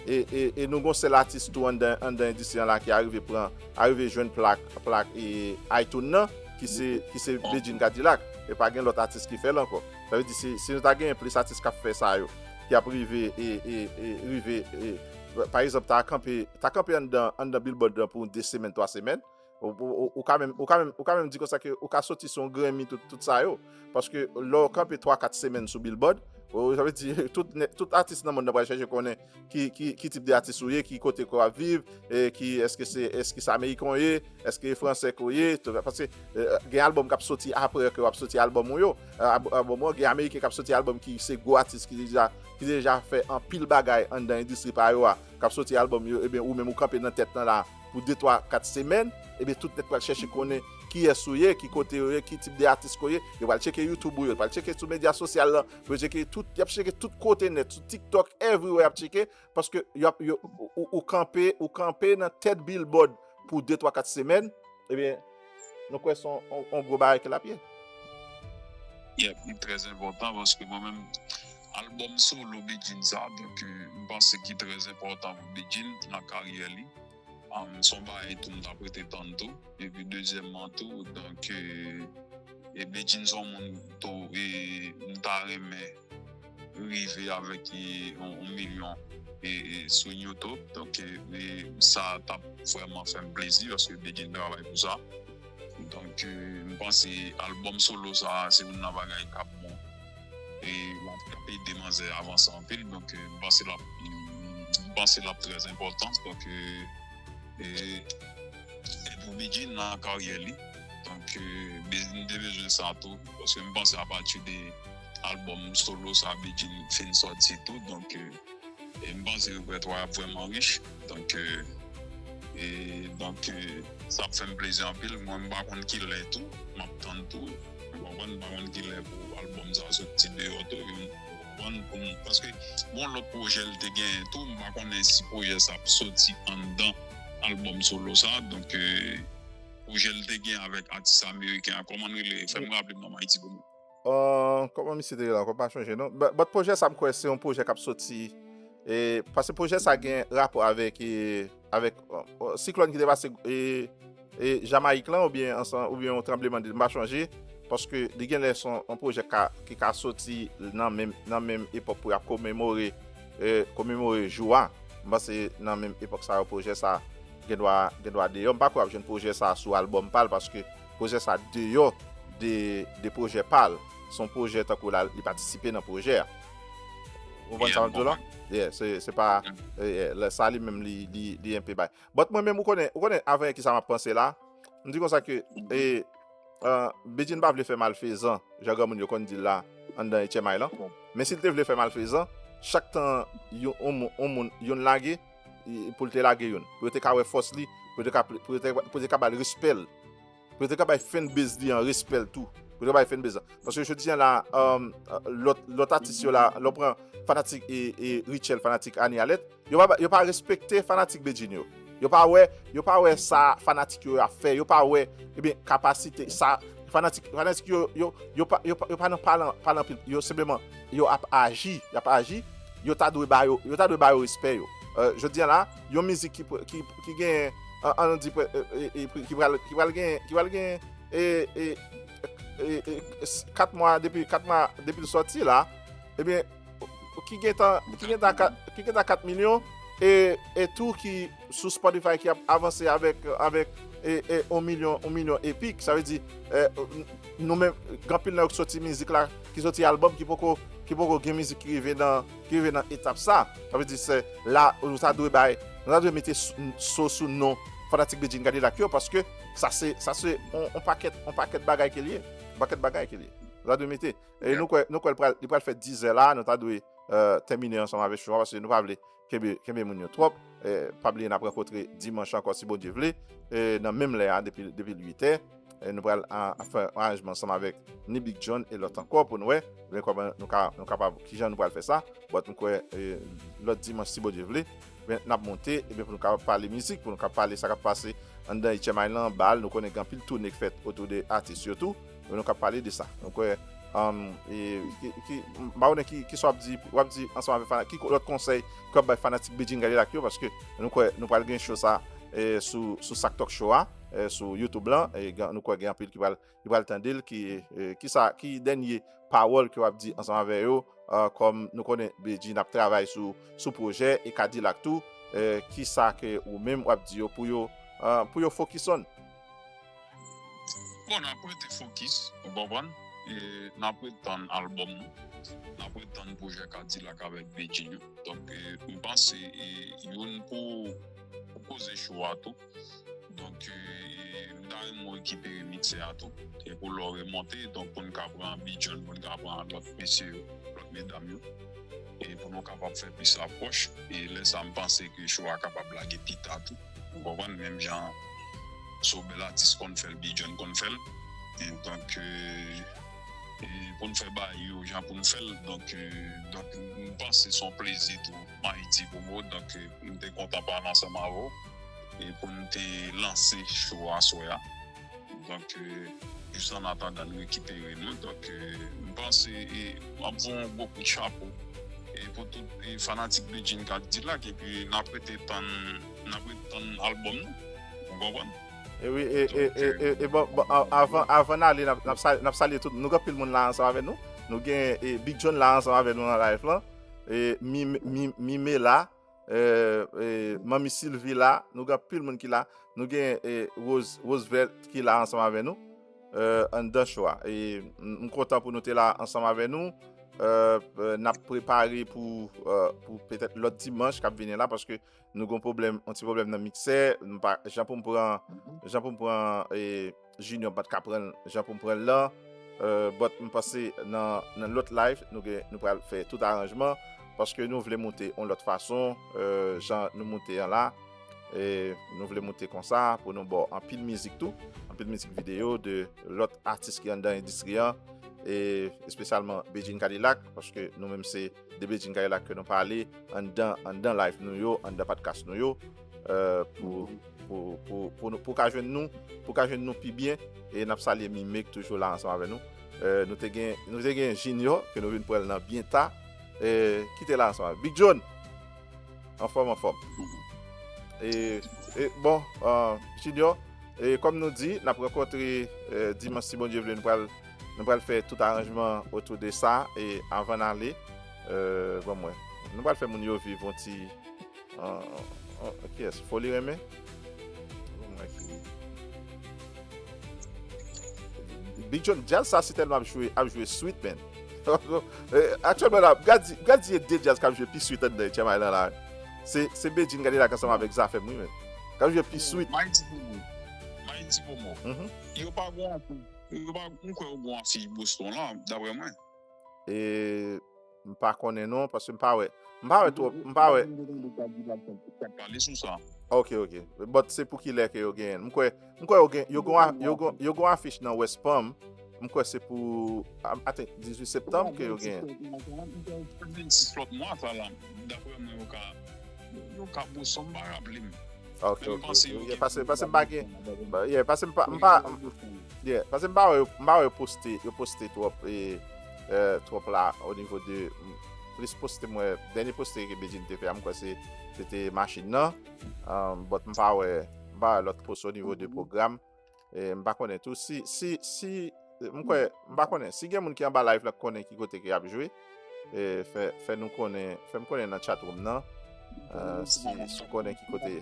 e, e, e nou gon sèl atis tou anndan, anndan endistri an la ki arive pran, arive jwenn plak, plak e iTunes nan, ki se, ki se Bedjine Cadillac. E pa gen lòt atis ki fè l ankò. Sa vle di, si, si nou ta genyen plis atis k ap fè sa yo, ki ap rive, e, e, e, rive, e, pa egzanp, ta kanpe, ta kanpe anndan, anndan Billboard lan pou de semèn, twa semèn, ou, ou, ou, ou ka menm, ou ka menm, ou ka menm di konsa ke ou ka soti sou yon Grammy tout, tout sa yo. Paske lè w kanpe twa, kat semèn sou Billboard, ou, sa vle di, tout, nè- tout atis nan mond nan pral chèche konnen ki, ki, ki tip de atis ou ye, ki kote ke w ap viv, e ki, èske se, èske se ameriken w ye, èske e fransè ke w ye, tout, paske, e, gen albòm k ap soti apre ke w ap soti albòm ou yo, e, ab- albòm ou, gen ameriken k ap soti albòm ki se gwo atis ki deja, ki deja fè anpil bagay anndan endistri pa yo a, k ap soti albòm yo, ebyen, ou menm ou kanpe nan tèt lan la pou de, twa, kat semèn, ebyen, tout nèg pral chèche konnen kiyès ou ye, ki kote ou ye, ki tip de atis ke w ye, yo pral tcheke YouTube ou yo, yo pral tcheke sou medya sosyal lan, yo tcheke tout, y ap tcheke tout kote nèt, sou TikTok, everywhere y ap tcheke, paske y ap, yo, ou, ou, ou kanpe, ou kanpe nan tèt Billboard pou de, twa, kat semèn, ebyen, nou kwè se yon, yon, yon gwo bagay ke l ap ye. Yeah, li trè enpòtan paske mwen menm, albòm solo Bedjine sa, donk, euh, m panse ki trè enpòtan pou Bedjine nan karyè li. Um, se yon bagay tou m t ap rete tann tou. Epi dezyèmman tou, donk, euh, e Bedjine se yon moun tou, e m ta renmen rive avèk, e, yon, yon milyon, e, e, sou YouTube. Donk, e, e, sa t ap vrèman fè m plezi paske Bedjine travay pou sa. Donk, e, m panse albòm solo sa, se youn nan bagay k ap bon. E l ap, l ap ede manzè avanse anpil. Donk, e, m panse l ap, m panse l ap trè enpòtan. Donk, e, e, e pou Bedjine nan karyè li. Donk, e, Bedjine te bezwen sa tou. Paske m panse apati de albòm solo sa Bedjine fin sòti tou. Donk, e, e m panse repètwa a vrèman rich. Donk, e, e, donk, e, sa ap fè m plezi anpil. Mwen, m pa konn kilè tou. M ap tann tou. Ou konprann? M pa konn kilè pou albòm sa soti deyò tou. Ou konprann? Pou m, paske bon, lòt pwojè l te genyen tou. M pa konnen si pwojè sa ap soti anndan albòm solo sa. Donk, e, pwojè l te gen avèk atis ameriken an. Kòman l rele? Fè m raple m non, Ayiti pou mwen. Uh, kòman misye te rele ankò? M pa chonje non. But, but pwojè sa m kwè se yon pwojè k ap soti. E, paske pwojè sa gen rapò avèk, e, avèk uh, uh, siklòn ki te pase e, e Jamayik lan oubyen ansan, oubyen yon tranblemanntè, m pa chonje. Paske li gen lè se yon, yon pwojè ka, ki ka soti nan menm, nan menm epòk pou y ap komemore, e, komemore jou a. M panse nan menm epòk sa yo pwojè sa gen dwa, gen dwa deyò. M pa kwè w ap jwenn pwojè sa sou albòm pa l paske pwojè sa deyò de, de pwojè pa l. Se yon pwojè tankou la, li patisipe nan pwojè a. Ou konprann sa m ap di w la? Yeah, se, se pa, e, e, lè sa li menm li, li, li enpe bay. But mwen menm, ou konnen, ou konnen avanyè ki sa m ap panse la? M di konsa ke, e, uh, Bedjine pa vle fè malfezan, jan granmoun yo konn di l la, anndan H M I lan. Men si l te vle fè malfezan, chak tan yon, yon moun, yon moun, youn lage, e, pou l te lage youn. Pou yo te ka wè fòs li, pou yo te ka, pou yo te, pou yo te ka ba l respè l. Pou yo te ka bay fanbase li an respè l tou. Pou yo te ka bay fanbase lan. Paske jodi a la, um, lòt, lòt atis yo la, lè w pran fanatik e, e Rutshelle, fanatik Annie Alerte, yo pa, yo pa respekte fanatik Bedjine yo. Yo pa wè, yo pa wè sa fanatik yo ap fè. Yo pa wè, ebyen, kapasite sa fanatik, fanatik yo, yo, yo pa, yo pa, yo pa nan pale, pale anpil. Yo senpleman, yo ap aji, y ap aji. Yo ta dwe ba yo, yo ta dwe ba yo respè yo. Euh, jodi a la, yon mizik ki, ki, ki gen, an, an nou di, pre- e- e- e- ki pral, ki pral gen, ki pral gen, e, e, e, e, s- kat mwa depi, kat mwa depi l sòti la, ebyen, ki gen tan, ki gen tan kat, ki gen tan kat milyon, e, e tou ki sou Spotify ki ap avanse avèk, avèk e, e, yon milyon, yon milyon e pik. Sa vle di, e, nou menm, gen anpil nan yo ki soti mizik la, ki soti albòm, ki poko, ki poko gen mizik ki rive nan, ki rive nan etap sa. Sa vle di, se la, nou ta dwe bay, nou ta dwe mete so sou non fanatik Bedjine Cadillac yo, paske sa se, sa se yon, yon pakèt, yon pakèt bagay ke l ye. Yon pakèt bagay ke l ye. Nou ta dwe mete. E nou kwè, nou kwè li pral, li pral fè diz è la, nou ta dwe, e, tèmine ansanm avèk show a, paske nou pa vle kenbe, kenbe moun yo twòp. E, pa bliye n ap rankontre dimanch ankò, si Bondye vle, e, nan menm lè a, depi, depi uit è. E, nou pral a, a fè yon aranjman ansanm avèk ni Big John e lòt ankò pou nou wè, men kòman nou ka, nou kapab, kijan nou pral fè sa. But m kwè, e, lòt dimanch, si Bondye vle, men n ap monte, ebyen, pou nou kapab pale mizik, pou nou kapab pale sa k ap pase anndan H M I lan, bal, nou konnen gen anpil toune k fèt otou de atis yo tou, men nou kapab pale de sa. Nou kwè, um, e, ki, ki, m pa konnen ki, ki sa w ap di, w ap di ansanm avèk fana-, ki lòt konsèy ke w ap bay fanatik Bedjine Cadillac yo, paske nou kwè, nou pral gen show sa, e, sou, sou Sak Talk Show a, e, sou YouTube lan, e, gen, nou kwè gen anpil ki pral, ki pral tande l, ki, e, ki sa, ki dènye pawòl ke w ap di ansanm avè yo, e, kòm nou konnen Bedjine ap travay sou, sou pwojè e Cadillac tou, e, ki sa ke ou menm w ap di yo pou yo, e, pou yo focus on? Bon, n ap rete focus, ou konprann? E n ap ret tann albòm nou. N ap ret tann pwojè Cadillac avèk Bedjine yo. Donk, e, m panse, e, youn pou, pou koze show a tou. Donk, e, e, m ta renmen w rekipere miksè a tou. E pou lè w remonte, donk pou n ka pran Big John, pou n ka pran lòt mesye yo, lòt medam yo. E pou nou kapab fè plis apwòch. E lè sa, m panse ke show a kapab lage pita tou. Ou konprann? Menm jan se yon bèl atis konn fè l, Big John konn fè l. E donk, e, e pou n fè bagay yo jan pou n fè l. Donk, e, donk, m panse se yon plezi tou, Mayiti pou mwen. Donk, e, m te kontan pale ansanm avè w. E pou n te lanse show aswè a. Donk, e, jis an atandan n rekipere nou. Donk, e, m panse, e, m ap voye yon gwo kout chapo, e, pou tout, e, fanatik Bedjine Cadillac, epi n ap rete tann, n ap rete tann albòm nou. Ou konprann? E wi, e, e, Donk, e, e, e, bon, bon, a-, avan, avan n ale, n ap, n ap sa-, n ap salye tout. Nou gen anpil moun la ansanm avè nou. Nou gen, e, Big John la ansanm avè nou nan live lan. E, Mi, Mi, Mi, Mimela, e, e, Manmi Sylvie la. Nou gen anpil moun ki la. Nou gen, e, Rose, Roosevelt ki la ansanm avè nou, e, anndan show a. E m, m kontan pou nou te la ansanm avè nou. E, e, n ap prepare pou, e, pou petèt lòt dimanch k ap vini la, paske nou gen pwoblèm, yon ti pwoblèm nan miksè. M pa, jan pou m pran, jan pou m pran, e, Junior, m pa t ka pran l jan pou m pran l lan. E, but m panse nan, nan lòt live, nou gen, nou pral fè tout aranjman, paske nou vle monte yon lòt fason, e, jan nou monte an la. E nou vle monte konsa pou nou ba w anpil mizik tou, anpil mizik videyo de lòt atis ki anndan endistri an, e espesyalman Bedjine Cadillac, paske nou menm se de Bedjine Cadillac ke nou pale anndan, anndan live nou yo, anndan podcast nou yo, e, pou, pou, pou, pou nou, pou ka jwenn nou, pou ka jwenn nou pi byen, e n ap salye Mimek toujou la ansanm avè nou. E, nou te gen, nou te gen Junior, ke nou vin pran l nan byen ta, e, ki te la ansanm avè Big John. Anfòm, anfòm. E, e, bon, e, Junior, e, kòm nou di, n ap rankontre, e, dimanch si Bondye vle, nou pral, nou pral fè tout aranjman otou de sa, e avan n ale, e, bon, mwen, nou pral fè moun yo viv yon ti, e, e, e, kiyès? Foli renmen? Bon, mwen ki Big John, djaz sa si tèlman ap jwe, ap jwe sweet, man. E, aktyèlman la, gad di, gad di e de djaz k ap jwe pi sweet anndan H M I lan la. Se, se Bedjine Cadillac ansanm avèk Zafèm, wi, man. K ap jwe pi sweet. Mighty Pomo. Mighty Pomo. Mhm. Yo pa gon, yo pa, m kwè yo gon afich Boston la, daprè mwen. E, m pa konnen non, paske m pa wè. M pa wè twòp, m pa wè. Sa pale sou sa. Ok, ok. But se pou kilè ke yo genyen l? M kwè, m kwè yo gen, yo gon a-, yo gon, yo gon afich nan West Palm. M kwè se pou, I, I think, dizuit septanm ke yo genyen l. Vennsis lòt mwa sa la. Daprè mwen, yo ka, yo ka Boston, m pa raple m. Ok, ok, ok. Yeah, paske, paske m pa gen, yeah, paske m pa, m pa, yeah, paske m pa wè yo, m pa wè yo poste, yo poste twòp, e, e, twòp la, o nivo de, m, plis poste m wè, dènye poste ke Bedjine te fè a, m kwè se, se te machin nan. Um, but m pa wè, m pa wè lòt post o nivo de pwogram. E, m pa konnen tou. Si, si, si, m kwè, m pa konnen. Si gen moun ki anba live la k konnen ki kote ke y ap jwe, e, fè, fè nou konnen, fè m konnen nan chatroom nan. Eh, si, si w konnen ki kote.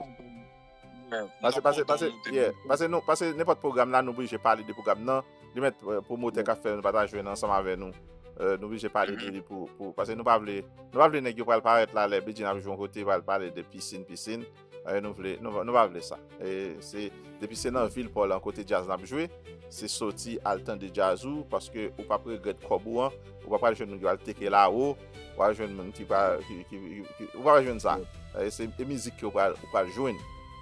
Pase, pase, pase, yeah, pase nou, pase nenpòt pwogram la, nou blije pale de pwogram nan. Li mèt, eh, pwomotè k ap fè, nou pa ta jwenn ansanm avè nou. Eh, nou blije pale de li pou, pou, pase nou pa vle, nou pa vle nèg yo pral parèt la, lè Bedjine ap jwe yon kote, pral pale de pisin, pisin. Eh, nou vle, nou, nou pa vle sa. E se, depi se nan vil pa w lan kote djaz la ap jwe, se soti al tande djaz ou, paske ou p ap regrèt kòb ou an, ou pa pral jwenn moun ki pral teke lawo, ou pa jwenn moun ki pa, ki, ki, ki, ki- ou pa jwenn sa. Eh, se, e mizik ke ou pral, ou pral jwenn.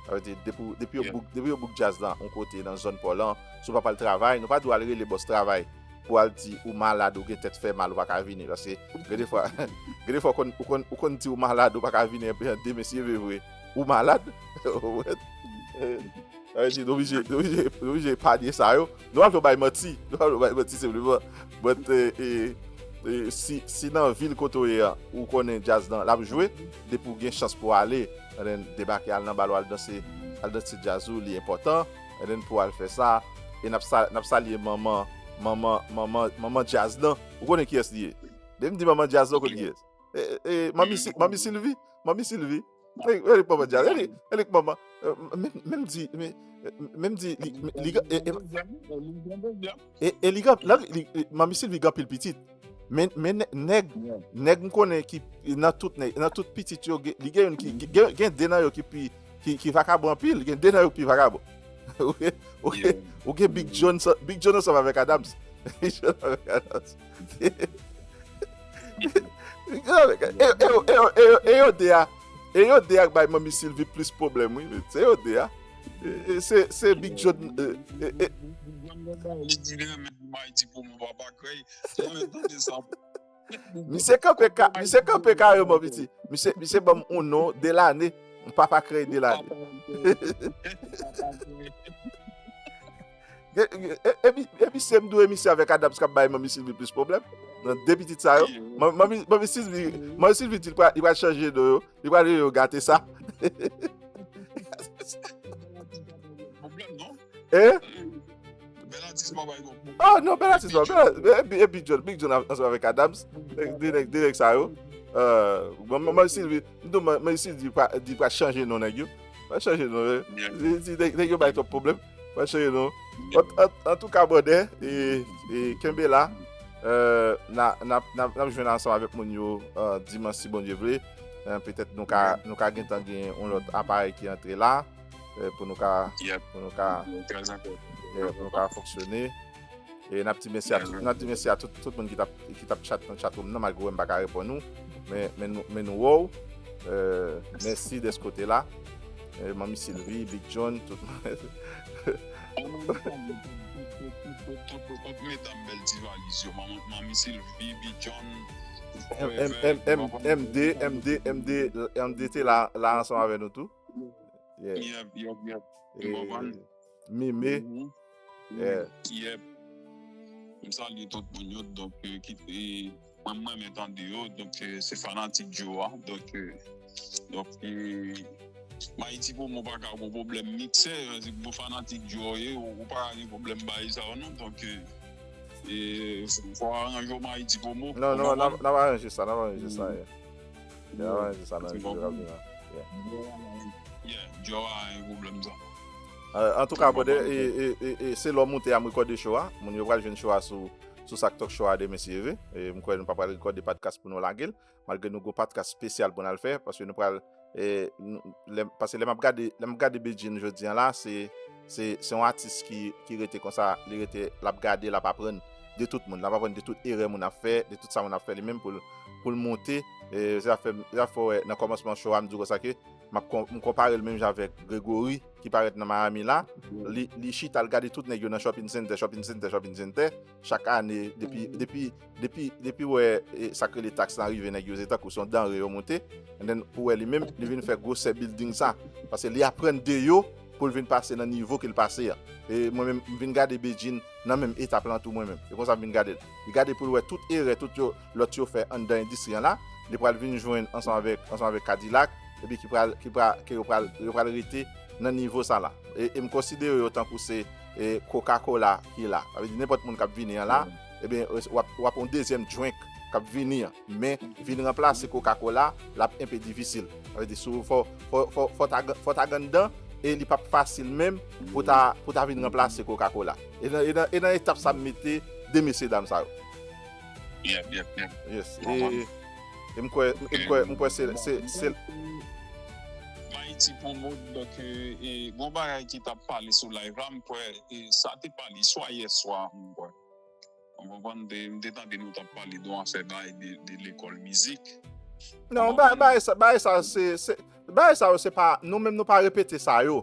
Sa vle di, depi, depi yo bouk, depi yo bouk djaz la yon kote nan zòn pa w lan, si w pa pral travay, nou pa dwe al rele bòs travay pou al di ou malad, ou gen tèt fè mal, ou pa ka vini. Paske gen de fwa, gen de fwa ou konn, ou konn, ou konn di ou malad, ou pa ka vini, epi demen si e vre vre, ou malad. Ou konprann? Eh, sa vle di, nou oblije, nou oblije, nou oblije epanye sa yo. Nou pa vle bay manti, nou pa vle bay manti senpleman. But, eh, eh, eh, si, si nan vil kote w ye a, ou konnen djaz lan l ap jwe, depi w gen chans pou w ale, and then debake al nan bal ou al danse, al danse djaz ou, li enpòtan. And then pou w al fè sa, e n ap sa, n ap salye manman, manman, manman, manman djaz lan. Ou konnen kiyès li ye? Depi m di manman djaz lan, ou konn kiyès? E, e, e, manmi, Si- manmi Sylvie, manmi Sylvie. E, e, manman djaz, e, e, manman. Eh, men, men m di, men, men m di, li, li, li, e, e, e, e li gen, la, li, li, manmi Sylvie gen anpil pitit. Men, men nè- nèg, nèg m konnen ki nan tout nèg, nan tout pitit yo, gen- li gen youn ki, ki- gen, gen de nan yo ki pi, ki, ki vakabon anpil, gen de nan yo ki pi vakabon. Ou gen, ou gen, ou gen Big John, sa- Big John ansanm avèk Adams. Big John avèk Adams. Big John avèk Adams. E, e, e, e, e, e yo de a, e yo de a k bay manmi Sylvie plis pwoblèm, wi. Se yo de a. E, e, se, se Big John, e, e, e, Li di li renmen Ayiti pou mwen, papa krèy. Li renmen tande sa. Misye kanpe ka, misye kanpe kareman, piti. Misye, misye ban m yon non, Delane. Papa krèy Delane. Papa krèy. Papa krèy. E, e, e, epi, epi se m dwe misye avèk Adams k ap bay manmi Sylvie plis pwoblèm. Nan de pitit sa yo. Manmi, manmi, manmi Sylvie, manmi Sylvie di li pral, li pral chanje non yo. Li pral rele yo gate sa. Pwoblèm, non? Hein? Bèl atis pa bay non. Oh non, bèl atis pa. Bèl, e, e Big John, Big John ansanm avèk Adams. De nèg, de nèg sa yo. Euh, bon, manmi Sylvie, m di manmi Sylvie di pral, di pral chanje non nèg yo. Pral chanje non, eh. Di, di, nèg, nèg yo bay twòp pwoblèm. Pral chanje non. An, an, antouka, brother, e, e kenbe la. Euh, n a, n a, n a, n ap jwenn ansanm avèk moun yo, euh, dimanch si Bondye vle. Euh, petèt nou ka, nou ka gentan gen yon lòt aparèy ki antre la, euh, pou nou ka, pou nou ka, euh, pou nou ka fonksyone. E n ap di mèsi a tout, n ap di mèsi a tout, tout moun ki t ap, ki t ap chat nan chatroom nan, malgre w wè m pa ka reponn ou. Men, men nou, men nou wè w. Euh, mèsi dèske w te la. Euh, manmi Sylvie, Big John, tout moun. Tout, tout, tout, tout medam bèl ti valiz yo. Manman, manmi Sylvie, Big John, M, M, M, M, M D, M D, M D, M D te la, la ansanm avè nou tou. Yeah. Yep, yep, yep. M konprann. Mimi. Mhm. Yeah. Yep. M salye tout moun yo, donk, eh, ki, eh, mwen, mwen renmen tande yo, donk, eh, se fanatik Joe a, donk, eh, donk, eh, Ayiti pou mwen pa ka gon pwoblèm miksè, eh, se bon fanatik Joe ye, ou, ou pa ka gen pwoblèm bay sa yo non, donk, eh, eh, fò aranje w Ayiti pou mwen. Non, non, n ap, n ap aranje sa, n ap aranje sa, yeah. N ap aranje sa nan jou k ap vini an. Yeah. Yeah, Joe a gen pwoblèm sa. Euh, antouka, brother, e, e, e, e, se lè w moute a m rekòde show a. Moun yo pral jwenn show a sou, sou Sak Talk Show a demen si Dye vle. E m kwè nou pa pral rekòde podcast pou nou lage l. Malgre nou gon podcast espesyal pou n al fè, paske nou pral, e, nou, lè, paske lè m ap gade, lè m ap gade Bedjine jodi an la, se, se, se yon atis ki, ki rete konsa, li rete, l ap gade, l ap aprann de tout moun, l ap aprann de tout erè moun ap fè, de tout sa moun ap fè li menm pou l, pou l monte. E, se sa fè, se sa fè w wè nan kòmansman show a, m di w konsa ke m ap kon-, m konpare l menm jan avèk Gregory ki parèt nan Miami la. Li, li chita, l gade tout nèg yo nan shopping center, shopping center, shopping center. Chak ane, depi, depi, depi, depi w wè, e, sa k rele taks lan rive, nèg yo, se tankou se yon danre yo monte. And then, ou wè li menm, li vin fè gwosè building sa. Paske li aprann de yo pou l vin pase nan nivo ke l pase an. E mwen menm, m vin gade Bedjine nan menm etap lan tou mwen menm. Se konsa m vin gade l. Li gade pou l wè tout erè, tout yo, lòt yo fè anndan endistri an la, li pral vin jwenn ansanm avèk, ansanm avèk Kadilak, epi ki pral, ki pral, ke yo pral, yo pral rete nan nivo sa la. E, e m konsidere yo tankou se, e, Coca-Cola ki la. Sa vle di nenpòt moun k ap vini an la, ebyen, w ap, w ap yon dezyèm drink k ap vini an. Men vin ranplase Coca-Cola, l ap enpe difisil. Sa vle di, si w fò, fò, fò, fò ta, fò ta gandan, e li p ap fasil menm pou ta, pou ta vin ranplase Coca-Cola. E nan, e nan, e nan etap sa m mete de mesye dam sa yo. Yes. E, e m kwè, e m kwè, m kwè se, se, se Mayiti pou mòd, donk, e, e, gon bagay ki t ap pale sou live la, m kwè, e, sa te pale swa yè swa, m kwè. Ou konprann, m te, m te tande nou t ap pale de yon afè bay de, de lekòl mizik. Non, bagay, bagay sa, bagay sa, se, se, bagay sa yo, se pa, nou menm nou pa repete sa yo.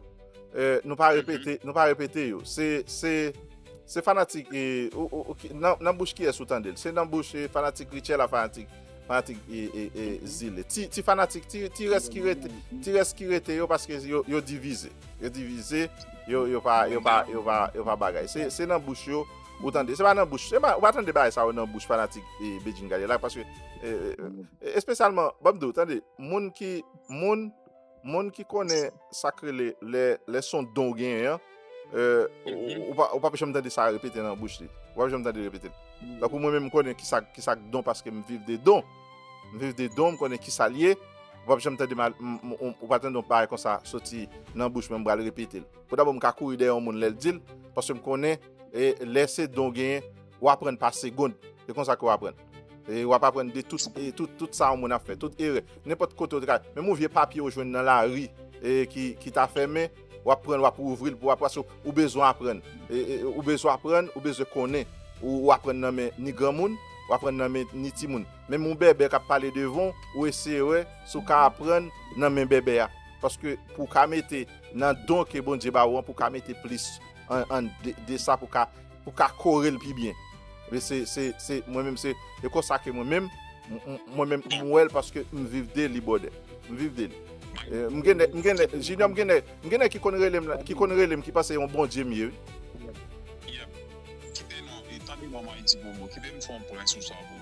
Eh, nou pa repete, nou pa repete yo. Se, se, se fanatik, eh, ou, ou, ou ki, nan, nan bouch kiyès ou tande l? Se nan bouch, eh, fanatik Richel a fanatik, fanatik, eh, eh, eh, Zile. Ti, ti fanatik, ti, ti rès ki rete, ti rès ki rete yo, paske yo, yo divize. Yo divize, yo, yo pa, yo pa, yo pa, yo pa bagay. Se, se nan bouch yo, ou tande. Se pa nan bouch, se pa, ou pa tande bagay sa yo nan bouch fanatik, eh, Bedjine Gade la, paske, eh, eh, espesyalman, ban m di w, tande, moun ki, moun, moun ki konnen sa k rele lè, lè se yon don w genyen an, eh, ou, ou pa, ou pa janm tande sa repete nan bouch li. Ou pa janm tande repete l. Tankou mwen menm, m konnen kisa, kisa k don paske m viv de don. M viv de don, m konnen kisa l ye. Ou pa janm tande m al, m, m, ou pa tande yon bagay konsa soti nan bouch mwen, m pral repete l. Pou dabò, m ka kouri dèyè yon moun lè l di l, paske m konnen, e, lè se don w genyen, w aprann pa segonn. E konsa ke w aprann. E w ap aprann de tout, e tout, tout sa yon moun ap fè, tout erè. Nenpòt kote w te ka, menm yon vye papye w jwenn nan lari, e ki, ki ta fèmen, w ap pran l, w ap ouvri l pou w aprann, paske ou bezwen aprann. E, e, ou bezwen aprann, ou bezwen konnen. Ou, ou aprann nan men ni granmoun, ou aprann nan men ni timoun. Menm yon bèbè k ap pale devan w, ou eseye wè si w ka aprann nan men bèbè a. Paske pou w ka mete nan don ke Bondye ba ou an, pou w ka mete plis an, an de, de sa, pou w ka, pou w ka kore l pi byen. Men se, se, se, mwen menm, se, e konsa ke mwen menm, m, m, mwen menm, m wè l paske m viv de li, brother. M viv de li. Eh, m gen nèg, m gen nèg, Junior, m gen nèg, m gen nèg ki konn rele m, ki konn rele m, ki panse yon Bondye m ye, wi. Yep. Kite non, e tande non, Mayiti Bobo, kite m fè yon pwen sou sa pou ou.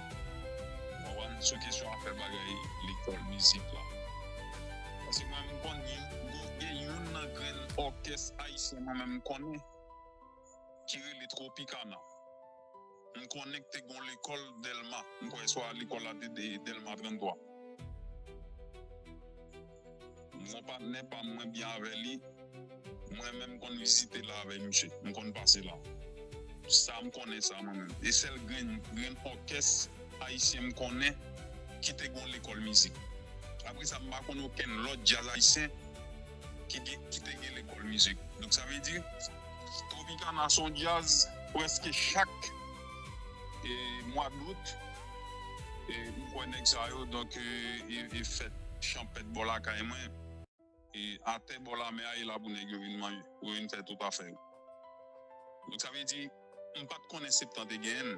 Ou konprann? Sou kesyon afè bagay lekòl mizik la. Paske mwen, m konn gen, gen youn nan grenn òkès ayisyen mwen menm m konnen ki rele Tropicana. M konnen k te gon lekòl Dèlma. M kwè swa lekòl la te de Dèlma trannntwa. M gon patnè pa m, mwen byen avè li. Mwen menm m konn vizite la avè misye. M konn pase la. Sa m konnen sa mwen menm. E sèl grenn, grenn òkès ayisyen m konnen ki te gon lekòl mizik. Apre sa, m pa konn okenn lòt djaz ayisyen ki gen, ki te gen lekòl mizik. Donk, sa vle di, Tropicana se yon djaz prèske chak, e, mwa dout, e, m kwè nèg sa yo, donk, e, e, e fèt chanpèt bò lakay mwen, e atè bò lamè a, e la pou nèg yo vin manje, pou yo vin fè tout afè yo. Donk, sa vle di, m pa t konnen Septan te genyen l.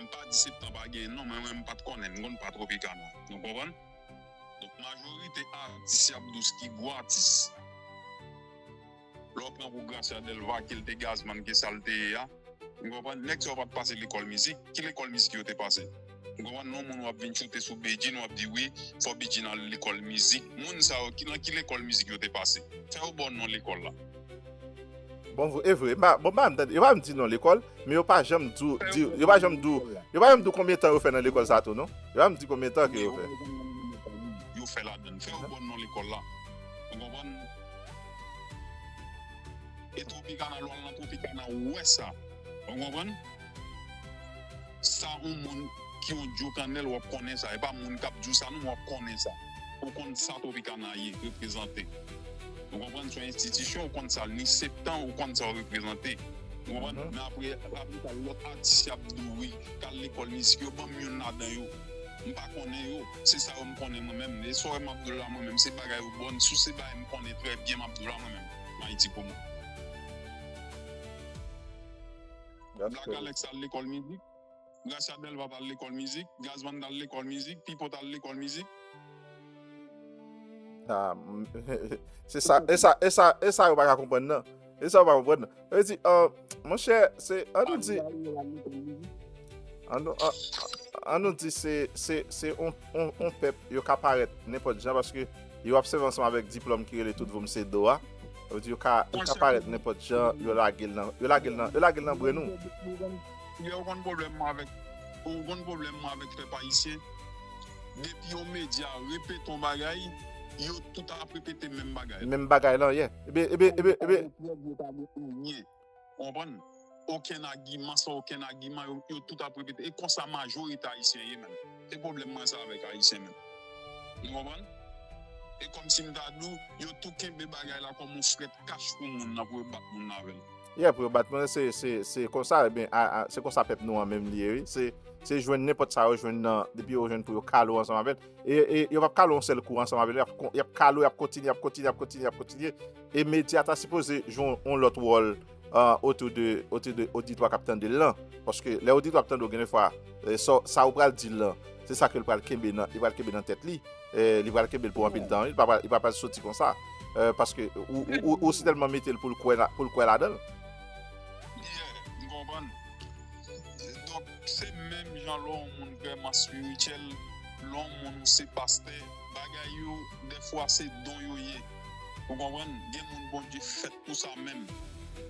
M pa di Septan pa genyen l, non, men mwen, m pa t konnen, m konn pa Tropicana. Nou konprann? Donk, majorite atis y ap dous ki gwo atis. Lè w pran pou Gracia Delva, ke l te Gazman, ke sa l te ye a, ou konprann? Nèg sa yo pa t pase lekòl mizik. Ki lekòl mizik yo te pase? Ou konprann? Non, moun w ap vin choute sou Bedjine, w ap di, wi, fò Bedjine al lekòl mizik. Moun sa yo, ki, nan ki lekòl mizik yo te pase? Fè yo ba w non lekòl la. Bon, vre, e vre. M pa, bon, m pa janm tande, yo pa janm di non lekòl, men yo pa janm di w, di, yo pa janm di w, yo pa janm di w konbyen tan yo fè nan lekòl sa tou, non? Yo pa janm di konbyen tan ke yo fè. Yo fè ladann, fè yo ba w non lekòl la. Ou konprann? E Tropicana, lè w al nan Tropicana, ou wè sa. Ou konprann? Sa yon moun ki yon djokannèl, w ap konnen sa. E pa moun k ap di w sa non, men w ap konnen sa. Ou konn sa Tropicana ye, reprezante. Ou konprann? Se yon enstitisyon, ou konn sa. Ni Septan, ou konn sa w reprezante. Ou konprann? Men apre, apre sa, lòt atis y ap di w, wi, k al lekòl mizik yo, ban m youn ladan yo. M pa konnen yo. Se sa yo m konnen mwen menm. E sa w wè m ap di w la mwen menm, se bagay yo bon. Si se bagay m konnen trè byen, m ap di w la mwen menm. Mayiti pou mwen. Black Alex al lekòl mizik. Gracia Delva t al lekòl mizik. Gazman t al lekòl mizik. Pipo t al lekòl mizik. Ah, m- se sa, e sa, e sa, e sa yo pa ka konprann nan. E sa yo pa konprann nan. Yo di, ah, monchè, se, an nou di, an nou, an, an nou di se, se, se on, on, on pèp, yo ka parèt nenpòt jan, paske yo ap sèvi ansanm avèk diplòm ki rele Tout Vo M Se Do a. Yo di yo ka, yo ka parèt nenpòt jan, yo lage l nan, yo lage l nan, yo lage l nan bren nou. Yo konn pwoblèm mwen avèk Ou konn pwoblèm mwen avèk pèp ayisyen? Depi yon medya repete yon bagay, yo tout ap repete menm bagay la. Menm bagay lan, yeah. Ebe, ebe, ebe, ebe. Ou konprann? Okenn agiman san okenn agiman, yo, yo tout ap repete. E konsa majorite ayisyen ye menm. Se pwoblèm mwen sa avèk ayisyen menm. Ou konprann? E kòmsi m ta di w, yo tou kenbe bagay la kòm yon frèt kach pou moun nan, pou yo bat moun nan avè l. Yeah, pou yo bat moun, se, se, se konsa, ebyen, a, a, se konsa pèp nou an menm li ye, wi. Se, se jwenn nenpòt sa yo jwenn nan, depi yo jwenn pou yo kale w ansanm avè l. E, e yo p ap kale w yon sèl kou ansanm avè l, y ap, y ap kale w, y ap kontinye, y ap kontinye, y ap kontinye, y ap kontinye. E medya ta sipoze jwe yon, yon lòt wòl, uh, otou de, otou de oditwa k ap tande l lan. Paske lè oditwa ap tande w, gen de fwa, eh, sa, sa ou pral di l lan, se sa ke l pral kenbe nan, li pral kenbe nan tèt li. Eh, li pral kenbe l pou anpil tan, wi. Li pa pral, li pa pral soti konsa. Eh, paske ou, ou, ou, ou si tèlman mete l pou l kwè la, pou l kwè ladan l. Yeah, m konprann. Donk, se menm jan lè yon moun vrèman espirityèl, lè yon moun ou se pastè, bagay yo, dèfwa se don yo ye. Ou konprann? Gen moun Bondye fèt pou sa menm.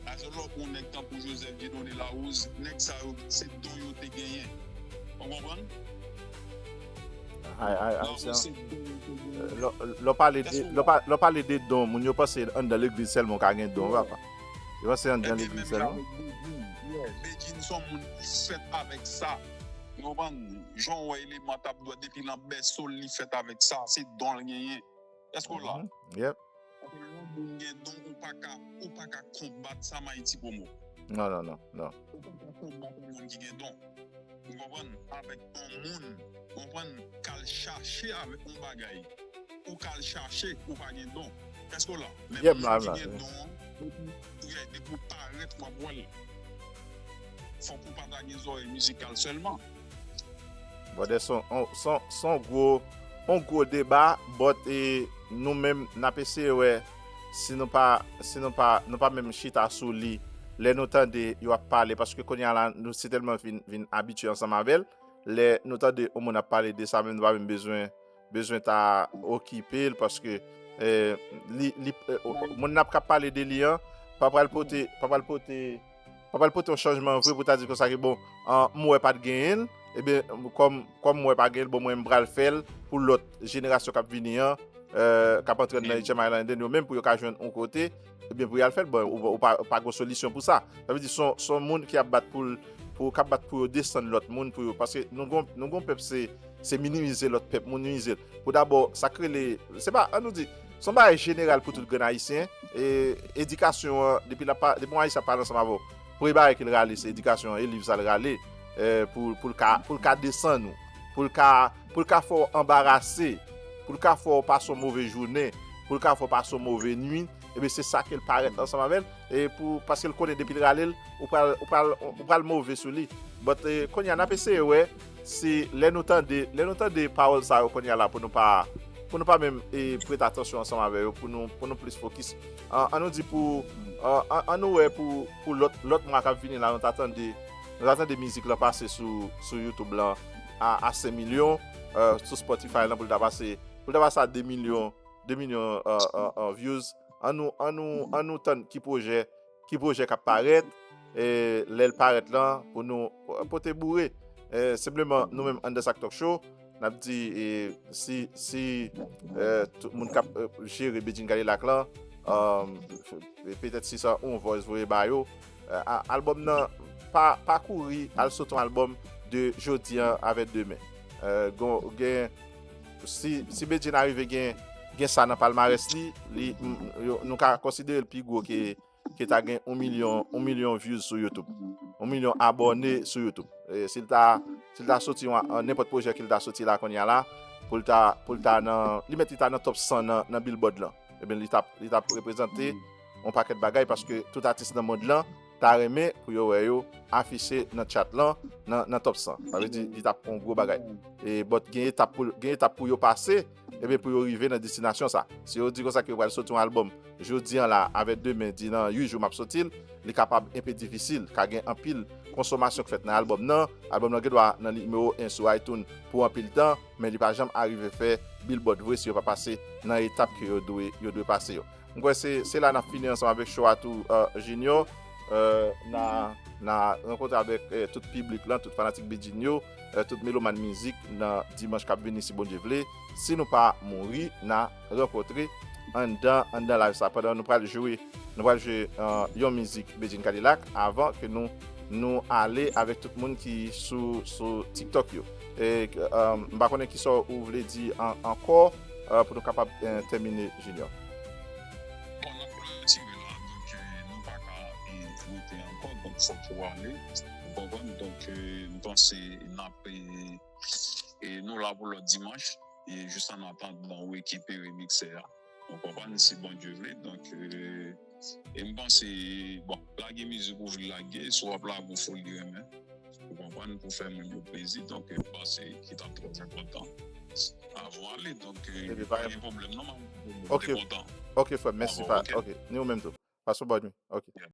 Alò, lè w pran yon nèg tankou Joseph Dieudonné Larose, nèg sa yo, se don yo te genyen. Ou konprann? Ay, ay, ay, se, lè, lè w pale de, lè w pa-, lè w pale de don, moun yo panse anndan legliz sèlman w ka gen don, papa. Yo panse anndan legliz sèlman. Bedjine se yon moun ki fèt avèk sa. Ou konprann? Jan w wè Eleman t ap dwèt depi nan bèso l, li fèt avèk sa. Se don l genyen. Èske w la? Yep. Lè yon moun gen don, ou pa ka, ou pa ka konbat sa, Mayiti Promo. Non, non, non, non. Ou pa ka konbat yon moun ki gen don. Ou konprann? Avèk yon moun, ou konprann, k al chache avèk yon bagay. Ou k al chache, ou pa gen don. Èske w la? Men Yep, moun la, ki la, gen wi. Don an, depi, yeah, depi w parèt, w ap wè l. Fòk ou pa ta gen zòrèy mizikal sèlman. Brother, se yon, se yon, se yon gwo, yon gwo deba, but e, nou menm, n ap eseye wè si nou pa, si nou pa, nou pa menm chita sou li lè nou tande yo ap pale, paske kounye a la, nou si tèlman vin, vin abitye ansanm avè l, lè nou tande yon moun ap pale de sa menm, nou pa menm bezwen, bezwen ta okipe l, paske, eh, li, li, eh, moun nan k ap pale de li an, pa pral pote, pa pral pote, pa pral pote yon chanjman vre pou ta di konsa ke bon, an, m wè pa t genyen l, ebyen, kòm, kòm m wè pa genyen l, bon, mwen m pral fè l pou lòt jenerasyon k ap vini an, eh, k ap antre nan H M I London yo menm pou yo ka jwenn yon kote, ebyen, pou y al fè l, bon, ou, ou pa, pa gen solisyon pou sa. Sa vle di, se yon, se yon moun ki ap bat pou l, pou, k ap bat pou yo desann lòt moun, pou yo, paske nou gon, nou gon pèp, se, se minimize lòt pèp, minimize l. Pou dabò, sa k rele, se pa, an nou di, se yon bagay jeneral pou tout grenn ayisyen, e, edikasyon an, depi l ap pa, depi yon ayisyen ap pale ansanm avè w, premye bagay ke l rale, se edikasyon an, e liv sa l rale, eh, pou, pou l ka, pou l ka desann ou, pou l ka, pou l ka fè w anbarase, pou l ka fè w pase yon move jounen, pou l ka fè w pase yon move nwi, ebyen, se sa ke l parèt ansanm avè l, e pou, paske l konnen depi l rale l, ou pral, ou pral, ou pral move sou li. But, eh, kounye a, n ap eseye wè si lè nou tande, lè nou tande pawòl sa yo kounye a la pou nou pa, pou nou pa menm, eh, prete atansyon ansanm avè yo, pou nou, pou nou plis fokis. An, an nou di pou, an, an, an nou wè pou, pou lòt, lòt mwa k ap vini la, nou ta tande, nou ta tande mizik lan pase sou, sou YouTube lan a, a senk milyon, eh, sou Spotify lan pou l ta pase, pou l ta pase a de milyon, de milyon, eh, eh, eh, views. An nou, an nou, an nou tann ki pwojè, ki pwojè k ap parèt, e lè l parèt lan, pou nou, eh, pote boure. Eh, senpleman, nou menm anndan Sak Talk Show, n ap di, eh, si, si, eh, tout moun k ap, eh, jere Bedjine Cadillac lan, um, petèt si sa yon voice voye ba yo, eh, a-, albòm nan, pa, pa kouri al sot yon albòm de jodi an avè demen. Eh, gon, gen, si, si Bedjine arive gen, gen sa nan palmarès li, li, m, yo, nou ka konsidere l pi gwo ke, ke ta gen yon milyon, yon milyon views sou YouTube. Yon milyon abòne sou YouTube. E si l ta, si l ta soti yon, nenpòt pwojè ke l ta soti la kounye a la, pou l ta, pou l ta nan, li mèt li ta nan top san nan, nan Billboard lan. Ebyen, li t ap, li t ap reprezante yon pakèt bagay paske tout atis nan mond lan ta renmen pou yo wè yo afiche nan chat lan, nan, nan top san. Sa vle di, li t ap yon gwo bagay. E, but gen etap pou, gen etap pou yo pase, ebyen, pou yo rive nan destinasyon sa. Si yo di konsa ke yo pral soti yon albòm jodi an la, avè demen, di nan uit jou m ap soti l, li kapab enpe difisil, ka gen anpil konsomasyon k fèt nan albòm nan. Albòm nan gen dwa nan nimewo en sou iTunes pou anpil tan, men li pa janm arive fè Billboard vre si yo pa pase nan etap ke yo dwe, yo dwe pase yo. M kwè se, se la n ap fini ansanm avèk show a tou, eh, Junior. euh, na na rankontre avèk euh, tout piblik lan, tout fanatik Bedjine yo, euh, tout meloman mizik nan dimanch k ap vini si Bondye vle. Si nou pa mouri, na rankontre anndan anndan live sa pandan nou pral jwe nou pral jwe euh, yon mizik Bedjine Cadillac avan ke nou nou ale avèk tout moun ki sou sou TikTok yo. E euh, m pa konnen kisa ou vle di an- ankò euh, pou nou kapab euh, tèmine Junior. Bon, n ap klotire la, donk euh, nou pa ka euh, rete ankò, donk fòk ou ale. Ou konprann? Donk euh, m panse n ap euh, e nou la pou lòt dimanch. E jis an atandan ou rekipere miksè a. Ou konprann si Bondye vle. Donk euh, e m panse, bon, lage mizik ou vle lage, si w ap lage ou foli renmen. Ou konprann, pou fè moun yo plezi. Donk euh, m panse ki t ap trè enpòtan. Avan ale, donk euh, Epi pa pa gen pwoblèm non, m Ok. te kontan. Ok frè, mèsi Avan, pa. ok. Ok, ni ou menm tou. Pase yon bòn nwi. Ok. Yeah.